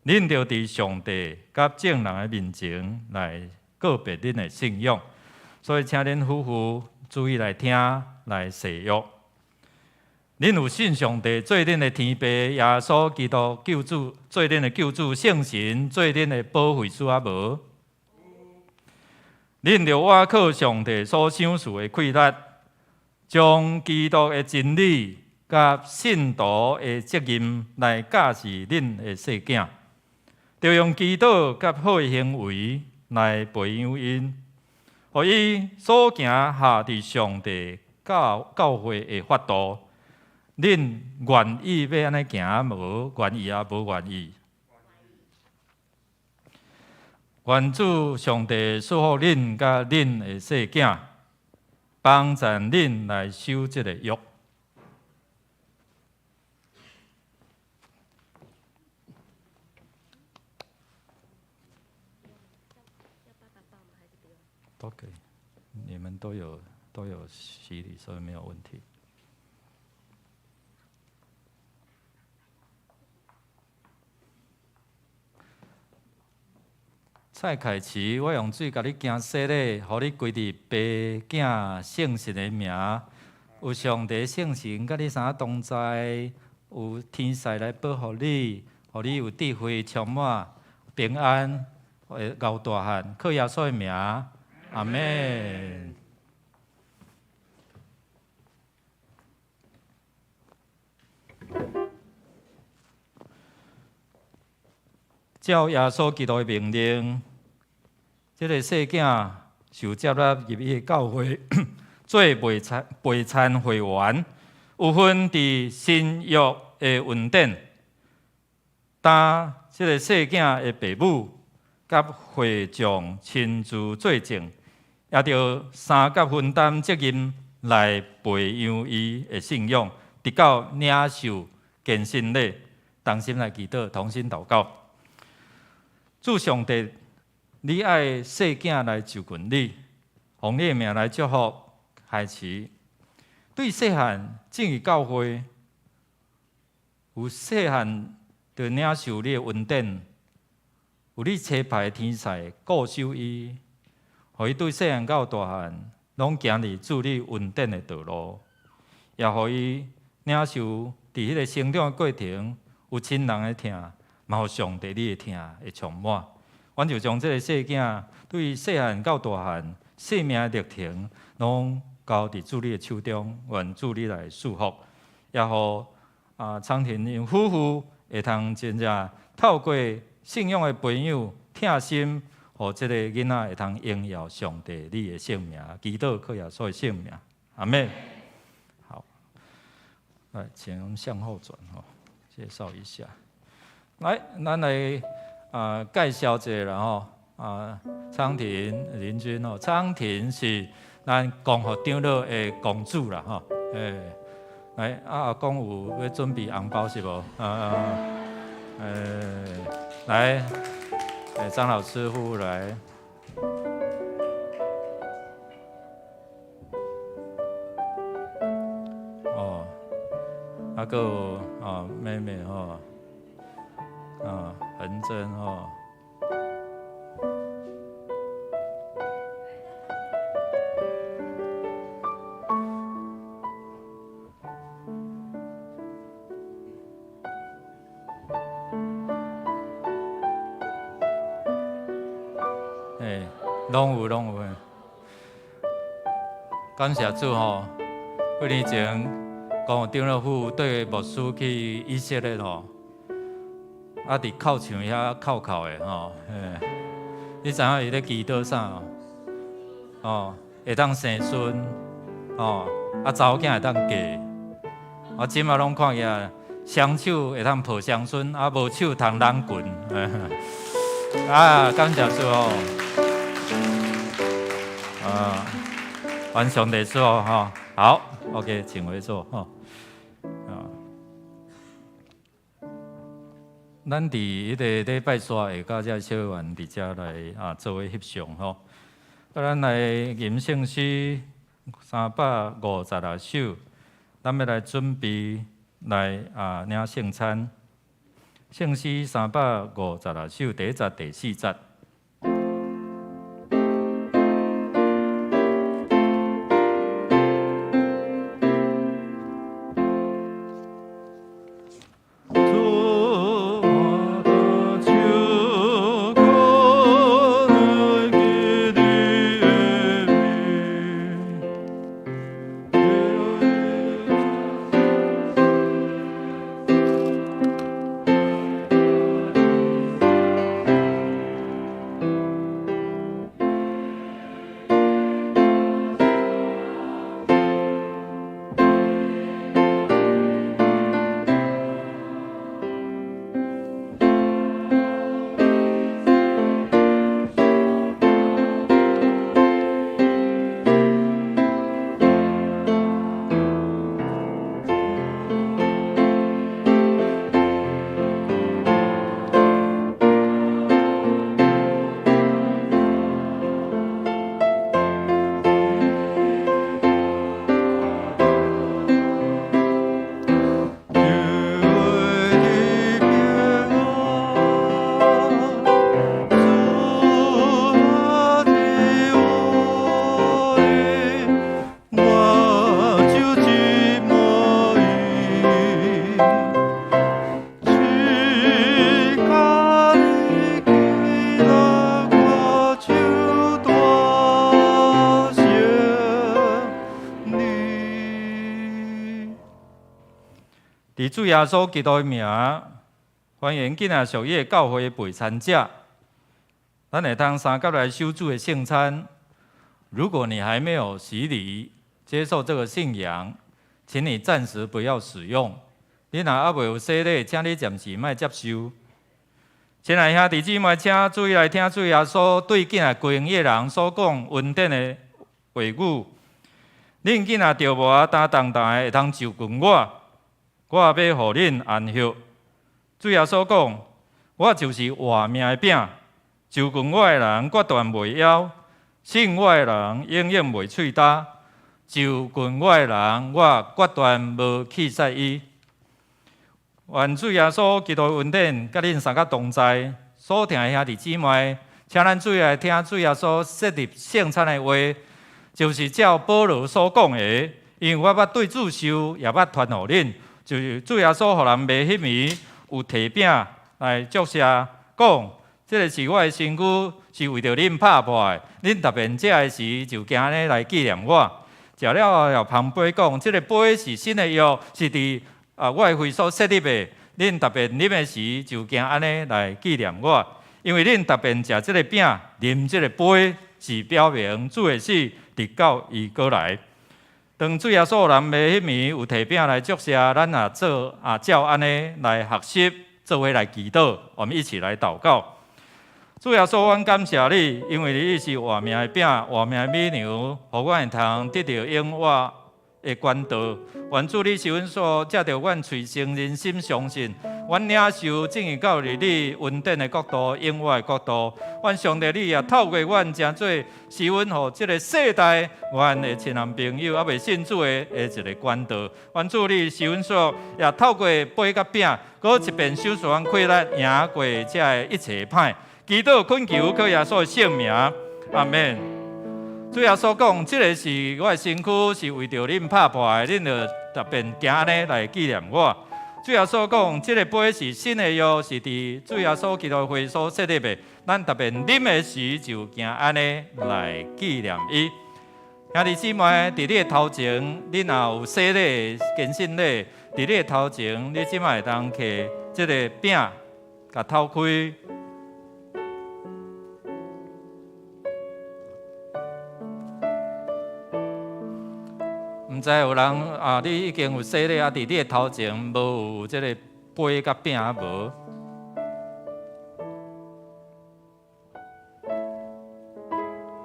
Speaker 1: 恁著佇上帝佮眾人的面前來告別恁的信仰，所以請恁夫婦注意來聽，來誓約。恁有信上帝做恁的天父，耶穌基督救主做恁的救主，聖神做恁的保惠師啊無？恁著倚靠上帝所賞賜的氣力，將基督的真理佮信徒的責任來教示恁的細囝。著用祈禱佮好的行為來培養𪜶，予伊所行合佇上帝教教誨的法度。恁願意欲按呢行無？願意抑無願意？願主上帝賜福恁佮恁的細囝，幫贊恁來守這个約。都可以，你們都有洗禮，所以沒有問題。蔡凱琪，我用水共你行洗禮，予你歸佇爸囝聖神的名，有上帝聖神佮你三同在，有天使來保護你，予你有智慧充滿平安，會熬大漢，靠耶穌的名。阿們。照耶穌基督的命令，這个細囝受接納入伊的教會，做袂參會員，有份佇新約的恩典。當這个細囝的爸母佮會眾親自做證，也著相佮分擔責任來培養伊的信仰，直到領受堅信禮，同心來祈禱，同心禱告。主上帝，你愛細囝來就近你，奉你的名來祝福開始。對細漢進入教會，有細漢就領受你的恩典。有你差派的天使顧守伊，予伊對細漢到大漢，攏行佇主你恩典的道路，也予伊領受佇彼个成長的過程，有親人的疼，嘛有上帝你的疼會充滿。阮就將這个細囝對細漢到大漢，生命的歷程，攏交佇主你的手中，願主你來賜福，也予啊昌廷𪜶夫婦會通真正透過信仰的培養、疼心，予這个囡仔會通榮耀上帝你的聖名，祈禱靠耶穌的聖名，阿們。好，來，請向後轉吼，介紹一下。來，咱來啊介紹一下啦吼，啊昌廷林君吼，昌廷是咱光復長老的公主啦吼，欸，來啊阿公有欲準備紅包是無？啊，欸，來，欸張老師夫來。哦，啊閣有啊妹妹吼，啊恆真吼。欸，攏有攏有。感謝主吼，幾年前光復長老夫婦綴牧師去以色列吼，啊佇哭牆遐哭哭的吼，嘿，你知影伊咧祈禱啥？哦，會當生孫，哦，啊查某囝會當嫁，啊這馬攏看起來雙手會當抱雙孫，啊無手通攬拳，啊感謝主哦，啊，願上帝賜福吼，好，OK，請回座吼。啊，咱佇彼个禮拜三會佮遮小員佇遮來啊做伙翕相吼。啊，咱來吟聖詩356首，咱欲來準備來啊領聖餐。聖詩356首第一節、第四節。佇主耶穌基督的名，歡迎囝仔屬伊的教會陪餐者。咱會通相佮來守主的聖餐。如果你還沒有洗禮，接受這個信仰，請你暫時不要使用。你若猶未有洗禮，請你暫時莫接受。親愛兄弟姊妹，請注意來聽主耶穌對囝仔歸依的人所講恩典的話語。恁囝仔著無擔重擔的，會通就近我，我欲予恁安歇。主耶穌講：我就是活命的餅，就近我的人決斷袂枵，信我的人永遠袂喙焦。就近我的人，我決斷無棄絕伊。願主耶穌基督的恩典佮恁三个同在。所疼的兄弟姊妹，請咱注意來聽主耶穌設立聖餐的話，就是照保羅所講的，因為我捌對主受，也捌傳予恁，就是主耶穌予人賣彼暝，有提餅來祝謝，講：這个是我的身軀，是為著恁拍破的，恁逐遍食的時就行按呢來紀念我。食了後又捧杯講，這个杯是新的約，是佇我的血所設立的。恁逐遍啉的時就行按呢來紀念我，因為恁逐遍食這个餅、啉這个杯，是表明主的死，直到伊閣來。當主耶穌臨尾彼暝有提餅來祝謝，咱也做也照按呢來學習，做伙來祈禱。我們一起來禱告。主耶穌，阮感謝你，因為你是活命的餅、活命的米糧，予阮會通得著永活的管道。願主你賜阮所藉著阮喙誠仁心相信，阮領受進入到佇你恩典的國度、永活的國度。願上帝你也透過阮成做施恩予這个世代，阮的親人朋友猶未信主的一个管道。願主你施阮所也透過杯佮餅，閣一遍賞賜阮氣力，贏過這个一切歹。祈禱懇求靠耶穌的聖名，阿們。主耶穌講，這个是我的身軀，是為著恁拍破的，恁著逐遍行按呢來紀念我。主耶穌講，這个杯是新的約，是佇主耶穌基督血所設立的，咱逐遍啉的時就行按呢來紀念伊。兄弟姊妹，佇你的頭前，你若有洗禮、堅信禮，佇你的頭前，你這擺會當提這个餅，共偷開。毋知有人啊？你已經有洗禮啊？佇你的頭前無有這个杯佮餅無？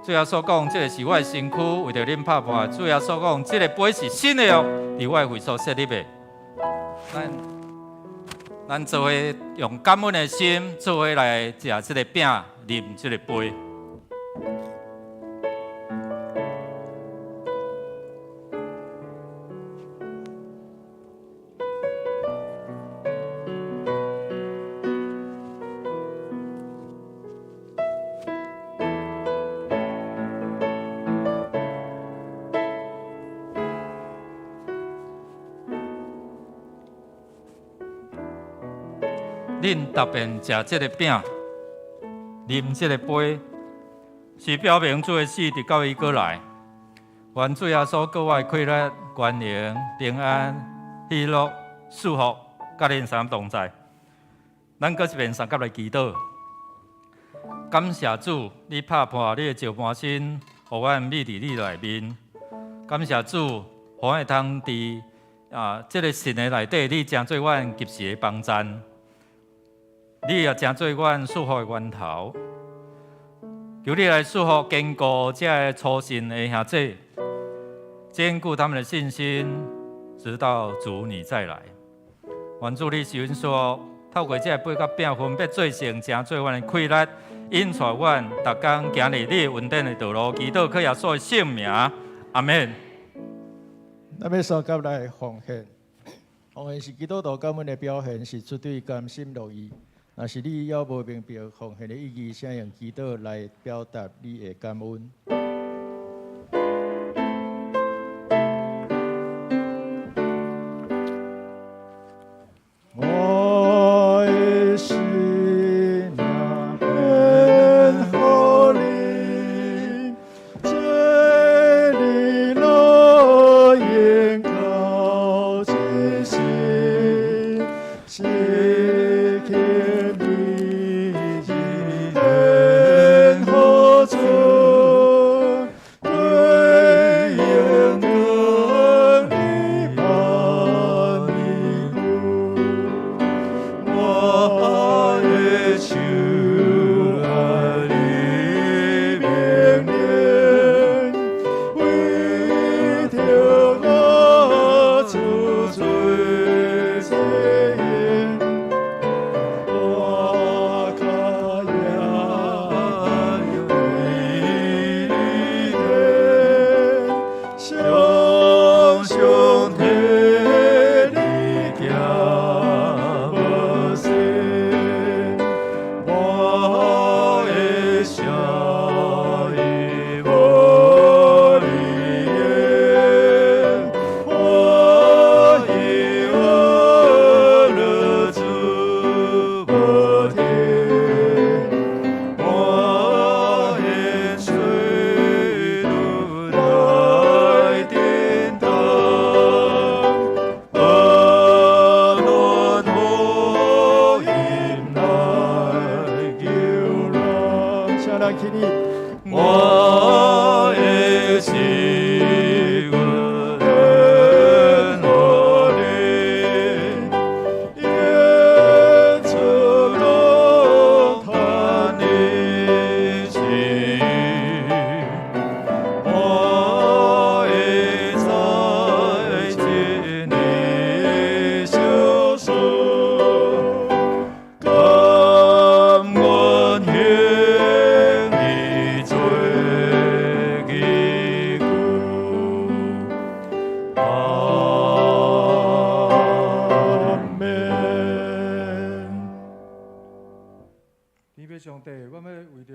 Speaker 1: 主耶穌講，這个是我的身軀，為著恁拍破。主耶穌講，這个杯是新的約，佇我的血所設立的。咱做伙用感恩的心，做伙來食這个餅，啉這个杯。恁逐遍食這个餅，啉這个杯，是表明主的死，直到伊閣來。願主耶穌格外氣力、關榮、平安、喜樂、祝福，佮恁三同在。咱閣一遍相佮來祈禱，感謝主，你拍破你的石盤身，予阮覕佇你內面。感謝主，予阮會通佇這个神的內底，你成做阮及時的幫贊。你也成做阮祝福的源頭，求你來祝福堅固這个初信的兄弟，堅固他們的信心，直到主你再來。願主你賜阮說，透過這个杯佮餅分別做聖，成做阮的氣力，引帶阮逐工行佇你的恩典的道路，祈禱靠耶穌的聖名，阿們。
Speaker 2: 咱欲相佮來奉獻，奉獻是基督徒感恩的表現，是絕對甘心樂意。若是你猶無明白奉獻的意義，請用祈禱來表達你的感恩。我的心若獻予你，這你樂言到這時，是天地之天何處？請咱起立。
Speaker 1: 我的心恩我你，演出龍嘆的心，我會在這裡相守，甘願行義做義故。阿門。
Speaker 3: 天父上帝，阮欲為著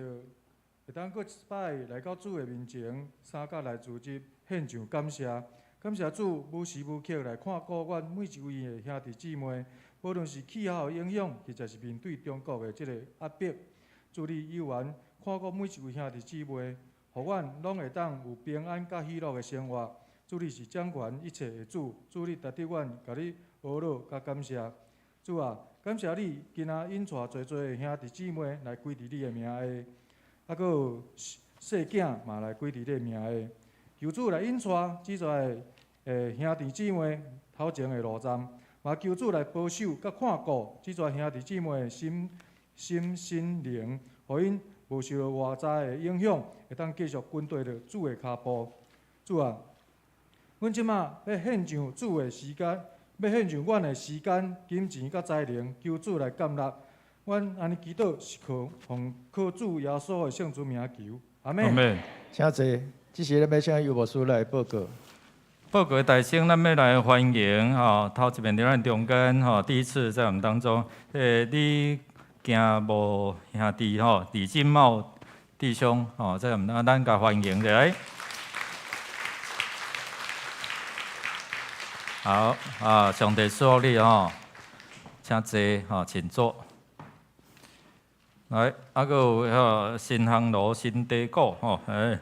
Speaker 3: 會當閣一擺來到主的面前，三甲來主日獻上感謝，感謝主無時無刻來看顧阮每一位的兄弟姊妹，無論是氣候的影響，或者是面對中國的這個壓迫，主你猶原看顧每一位兄弟姊妹，予阮攏會當有平安佮喜樂的生活。主你是掌權一切的主，主你值得阮共你呵咾佮感謝。主啊，感謝你今仔引帶濟濟的兄弟姊妹來歸佇你的名下，啊，閣有細囝嘛來歸佇你的名下。求主來引帶這濟的兄弟姊妹頭前的路站，嘛求主來保守佮看顧這濟兄弟姊妹的心心身靈，予𪜶無受到外在的影響，會當繼續跟綴著主的跤步。主啊，阮這馬欲獻上主的時間，欲獻上阮的時間、金錢佮才能，求主來接納。阮按呢祈禱是靠奉靠主耶穌的聖主名求，阿們。
Speaker 1: 阿們。
Speaker 2: 請坐，這時咱欲請尤牧師來報告。
Speaker 1: 報告大先，咱欲來歡迎吼，頭一遍佇咱中間吼，第一次在我們當中，李行無兄弟吼，李金茂弟兄吼，在我們當咱共歡迎者來。好啊，上帝賜福你吼，請坐吼，請坐。來，啊，閣有彼新烘爐新地鼓吼，哎，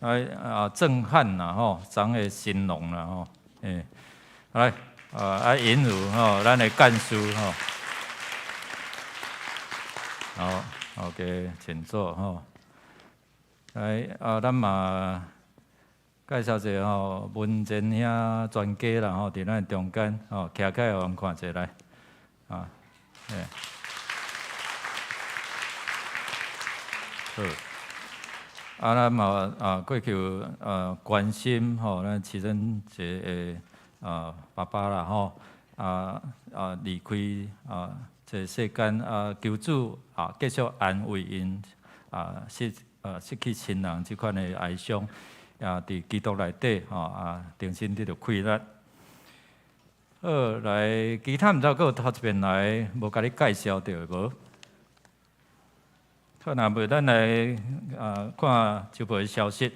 Speaker 1: 來啊，鄭漢啦吼，昨的新郎啦吼，欸，來啊啊，引如吼，咱的幹事吼，好，OK，請坐吼。來啊，咱嘛介紹一下吼，文珍兄專家啦吼，佇咱中間吼，徛起來，予人看者來，啊，欸。好，啊，咱嘛啊，過去有啊關心吼，咱齊珍姐的啊爸爸啦吼，啊啊離開啊這個世間啊，求主啊繼續安慰𪜶啊失去親人這款的哀傷，也佇基督內底吼啊，重新得著氣力。好，來，其他毋知閣有頭一遍來無共你介紹著無？好，若無咱來啊看週報的消息。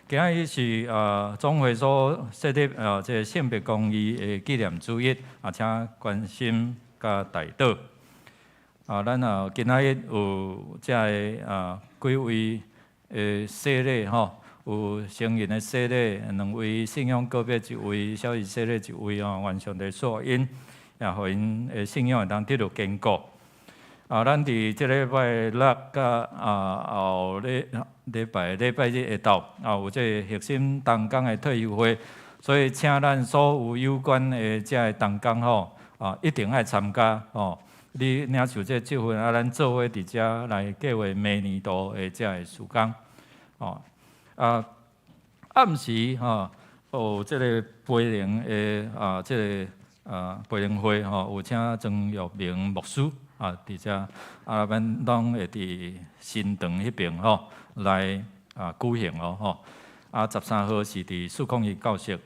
Speaker 1: 今仔日是啊總會所設立啊這個性別公義的紀念主日，啊，請關心佮代禱。啊，咱啊今仔日有遮个啊幾位的洗禮吼，有成人的洗禮，兩位信仰告別一位，小兒洗禮一位吼，願上帝賜福𪜶，也予𪜶的信仰會當得著堅固。啊，咱佇這禮拜六佮啊後禮禮拜禮拜日下晝啊，有這個核心同工的退休會，所以請咱所有有關的遮个同工吼啊，一定愛參加吼。你領受這個職分啊，咱做伙佇遮來計劃明年度的遮个事工。哦，啊，暗時吼有這個培靈的啊，這個啊培靈會吼，有請曾玉明牧師。啊，佇遮啊，咱攏會佇新堂彼邊吼來啊舉行哦吼。啊，13號是佇401教室。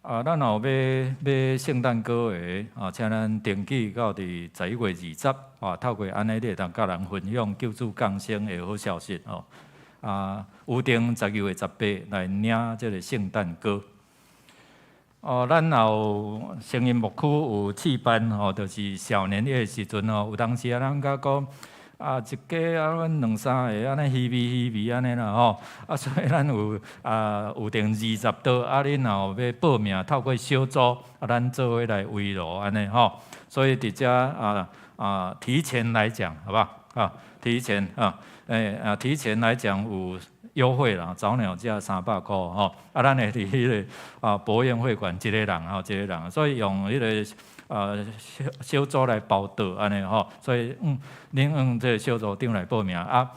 Speaker 1: 啊，咱若有欲買聖誕歌的啊，請咱登記到佇11月20啊，透過按呢，你會當佮人分享救主降生的好消息哦。啊，預定12月18來領這个聖誕歌。哦，咱也有成人牧區有試班吼，就是少年的時陣吼，有當時啊，咱甲講啊，一家啊，阮兩三个按呢稀微稀微按呢啦吼，啊，所以咱有啊預定20桌，啊，恁若有欲報名，透過小組啊，咱做伙來圍爐按呢吼，所以佇遮啊啊提前來講，好無？啊，提前啊，提前來講有優惠啦，早鳥價300塊吼。啊，咱會佇彼個博彥會館一個人吼，一個人，所以用彼個小小組來報到按呢吼，所以恁用這個小組長來報名啊，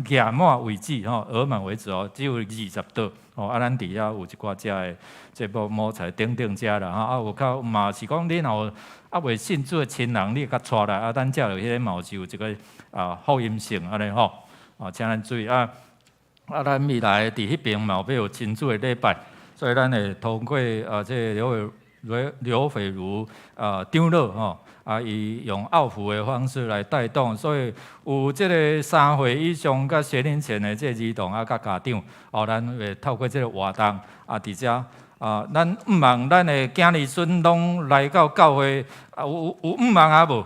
Speaker 1: 額滿為止吼，額滿為止哦，只有20桌吼，啊，咱佇遐有一寡遮的這部摸菜等等遮啦吼，啊，有較嘛是講你若有猶未信主的親人，你會共帶來啊，咱遮有彼個嘛是有一個福音性按呢吼，啊，請咱注意啊。啊，咱未來佇彼爿嘛有欲有親子的禮拜，所以咱會通過這個劉斐如長老吼，啊，伊用奧輔的方式來帶動，所以有這個3歲以上佮學齡前的這個兒童啊，佮家長，哦，咱會透過這個活動啊，佇遮啊，咱向望咱的囝兒孫攏來到教會，啊，有向望啊無？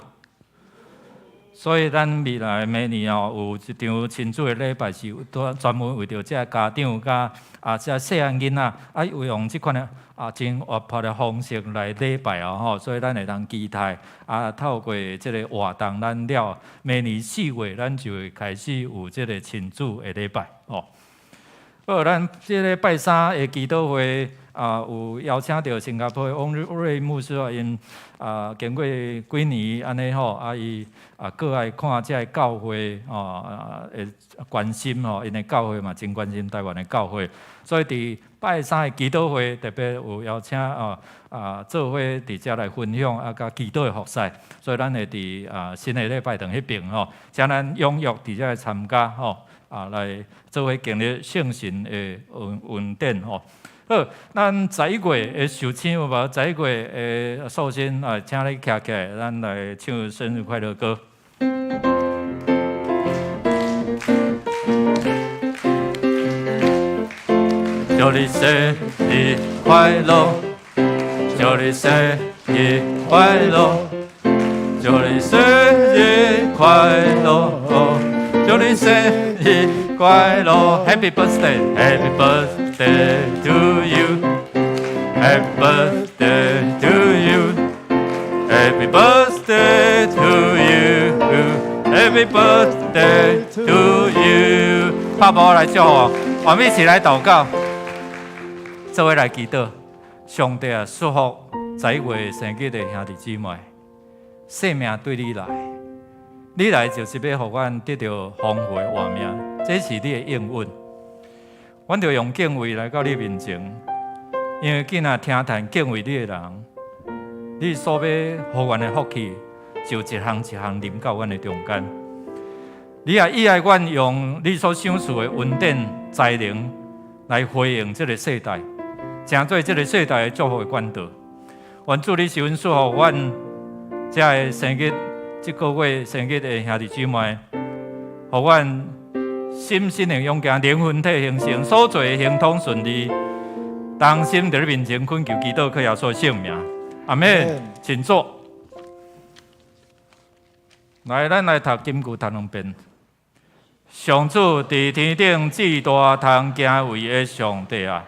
Speaker 1: 所以咱未來明年哦，有一場親子的禮拜是專專門為著這家長佮這細漢囡仔，啊，有用這款的真活潑的方式來禮拜哦吼，所以咱會當期待啊，透過這個活動，咱了明年4月，咱就會開始有這個親子的禮拜哦。好，咱這個拜三的祈禱會啊，有邀請著新加坡的翁瑞牧師啊，𪜶經過幾年按呢吼，啊伊閣愛看這个教會哦，會關心吼，𪜶的教會嘛真關心台灣的教會，所以佇拜三的祈禱會特別有邀請做伙佇遮來分享啊，佮祈禱的服事，所以咱會佇新的禮拜堂彼爿吼，請咱踴躍佇遮來參加吼，啊來做伙經歷聖神的恩典吼。好，咱11月的壽星有無？十一月的壽星啊，請你徛起來，咱來唱生日快樂歌。祝你生日快樂，祝你生日快樂，祝你生日快樂，祝你生日快樂，Happy birthday，Happy birthday to you，Happy birthday to you，Happy birthday to you，Happy birthday to you。拍波來祝福，我們一起來禱告，做伙來祈禱，上帝啊，祝福11月生日的兄弟姊妹，生命對你來，你來就是欲予阮得著豐富的活命，這是你的應允。阮著用敬畏來到你面前，因為囝仔聽談敬畏你的人，你所欲予阮的福氣，就一項一項臨到阮的中間。你也意愛阮用你所賞賜的恩典才能來回應這個世代，成做這個世代的祝福的管道。願主你賜恩賜予阮這个生日，這個月生日的兄弟姊妹，予阮心身的勇健，靈魂體形成，所做的行通順利，同心佇你面前懇求祈禱，靠耶穌聖名，阿們，請坐。來，咱來讀金句讀兩遍。上主佇天頂至大通敬畏的上帝啊，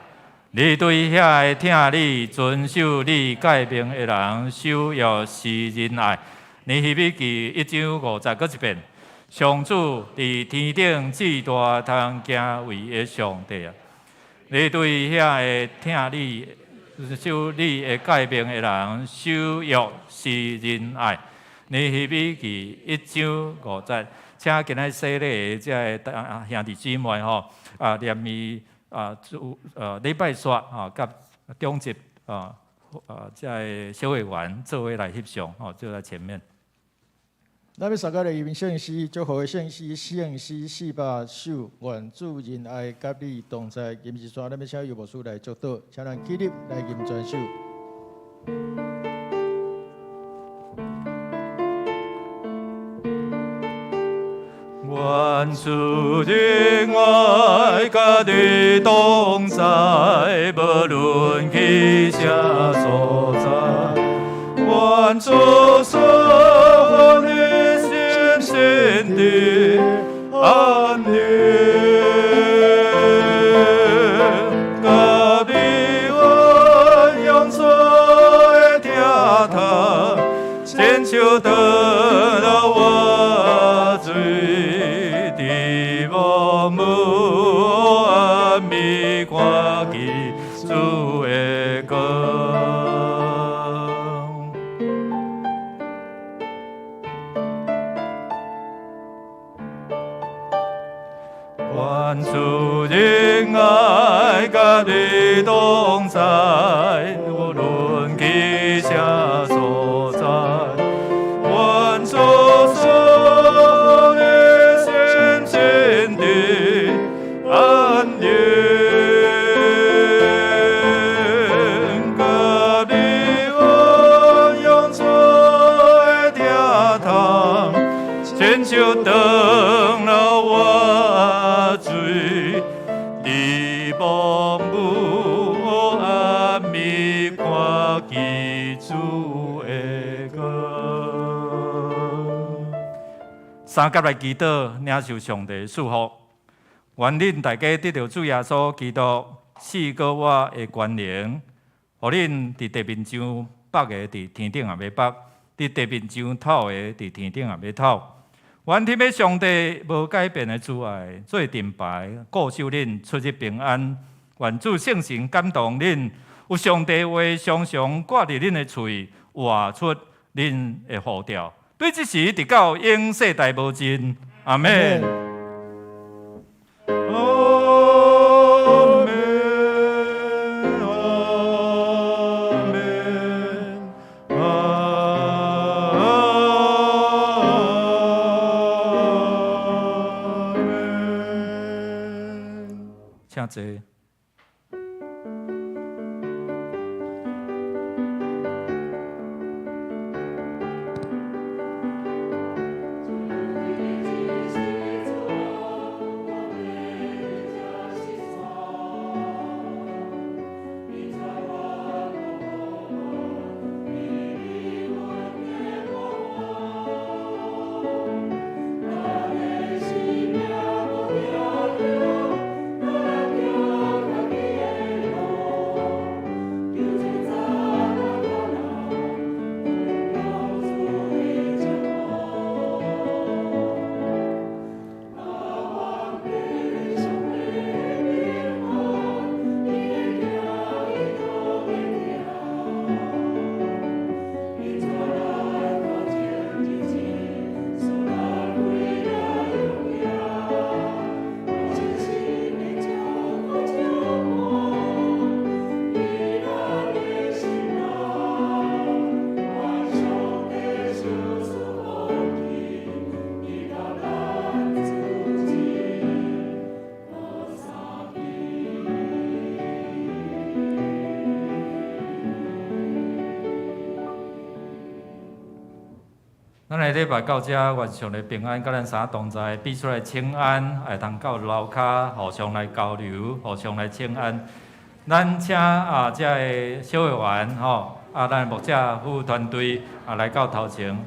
Speaker 1: 你對遐个疼你、遵守你誡命的人，守約施仁愛。尼希米記1章5節，閣一遍。上主佇天頂至大通敬畏的上帝啊，你對遐个疼你、守你的誡命的人，守約施仁愛。尼希米記1章5節，請今仔洗禮的這个兄弟姊妹吼，連伊主禮拜煞吼，佮長執這个小會員做伙來翕相吼，就在前面。
Speaker 2: 咱欲捒來吟聖詩，祝福的聖詩，聖詩400首，願主仁愛佮你同在。今日煞，咱欲請尤牧師來祝禱，請咱起立來吟全首。
Speaker 1: 願主仁愛佮你同在，無論去啥所在。願主賜予你深深的安寧，佮你溫永存的疼痛，親像得了活水。願主仁愛佮你同在，無論去啥所在。願主賜你心心的安寧，佮你有永存的疼痛，親像長老活水，佇茫無暗暝看見主的光。三甲來祈禱，領受上帝祝福。願恁大家得著主耶穌基督賜予我的權能，予恁佇地面上縛的，佇天頂也欲縛；佇地面上透的，佇天頂也欲透。願天父上帝無改變的慈愛做盾牌，固守恁出入平安。願主聖神感動恁，有上帝話常常掛佇恁的喙，活出恁的呼召。對這時直到永世代無盡。阿們。阿們，阿們，阿們。請坐。咱下禮拜到遮，願上帝平安，佮咱三同在，彼此來請安，會通到樓跤互相來交流，互相來請安。咱請啊，遮个小會員吼，啊，咱牧者副團隊啊來到頭前。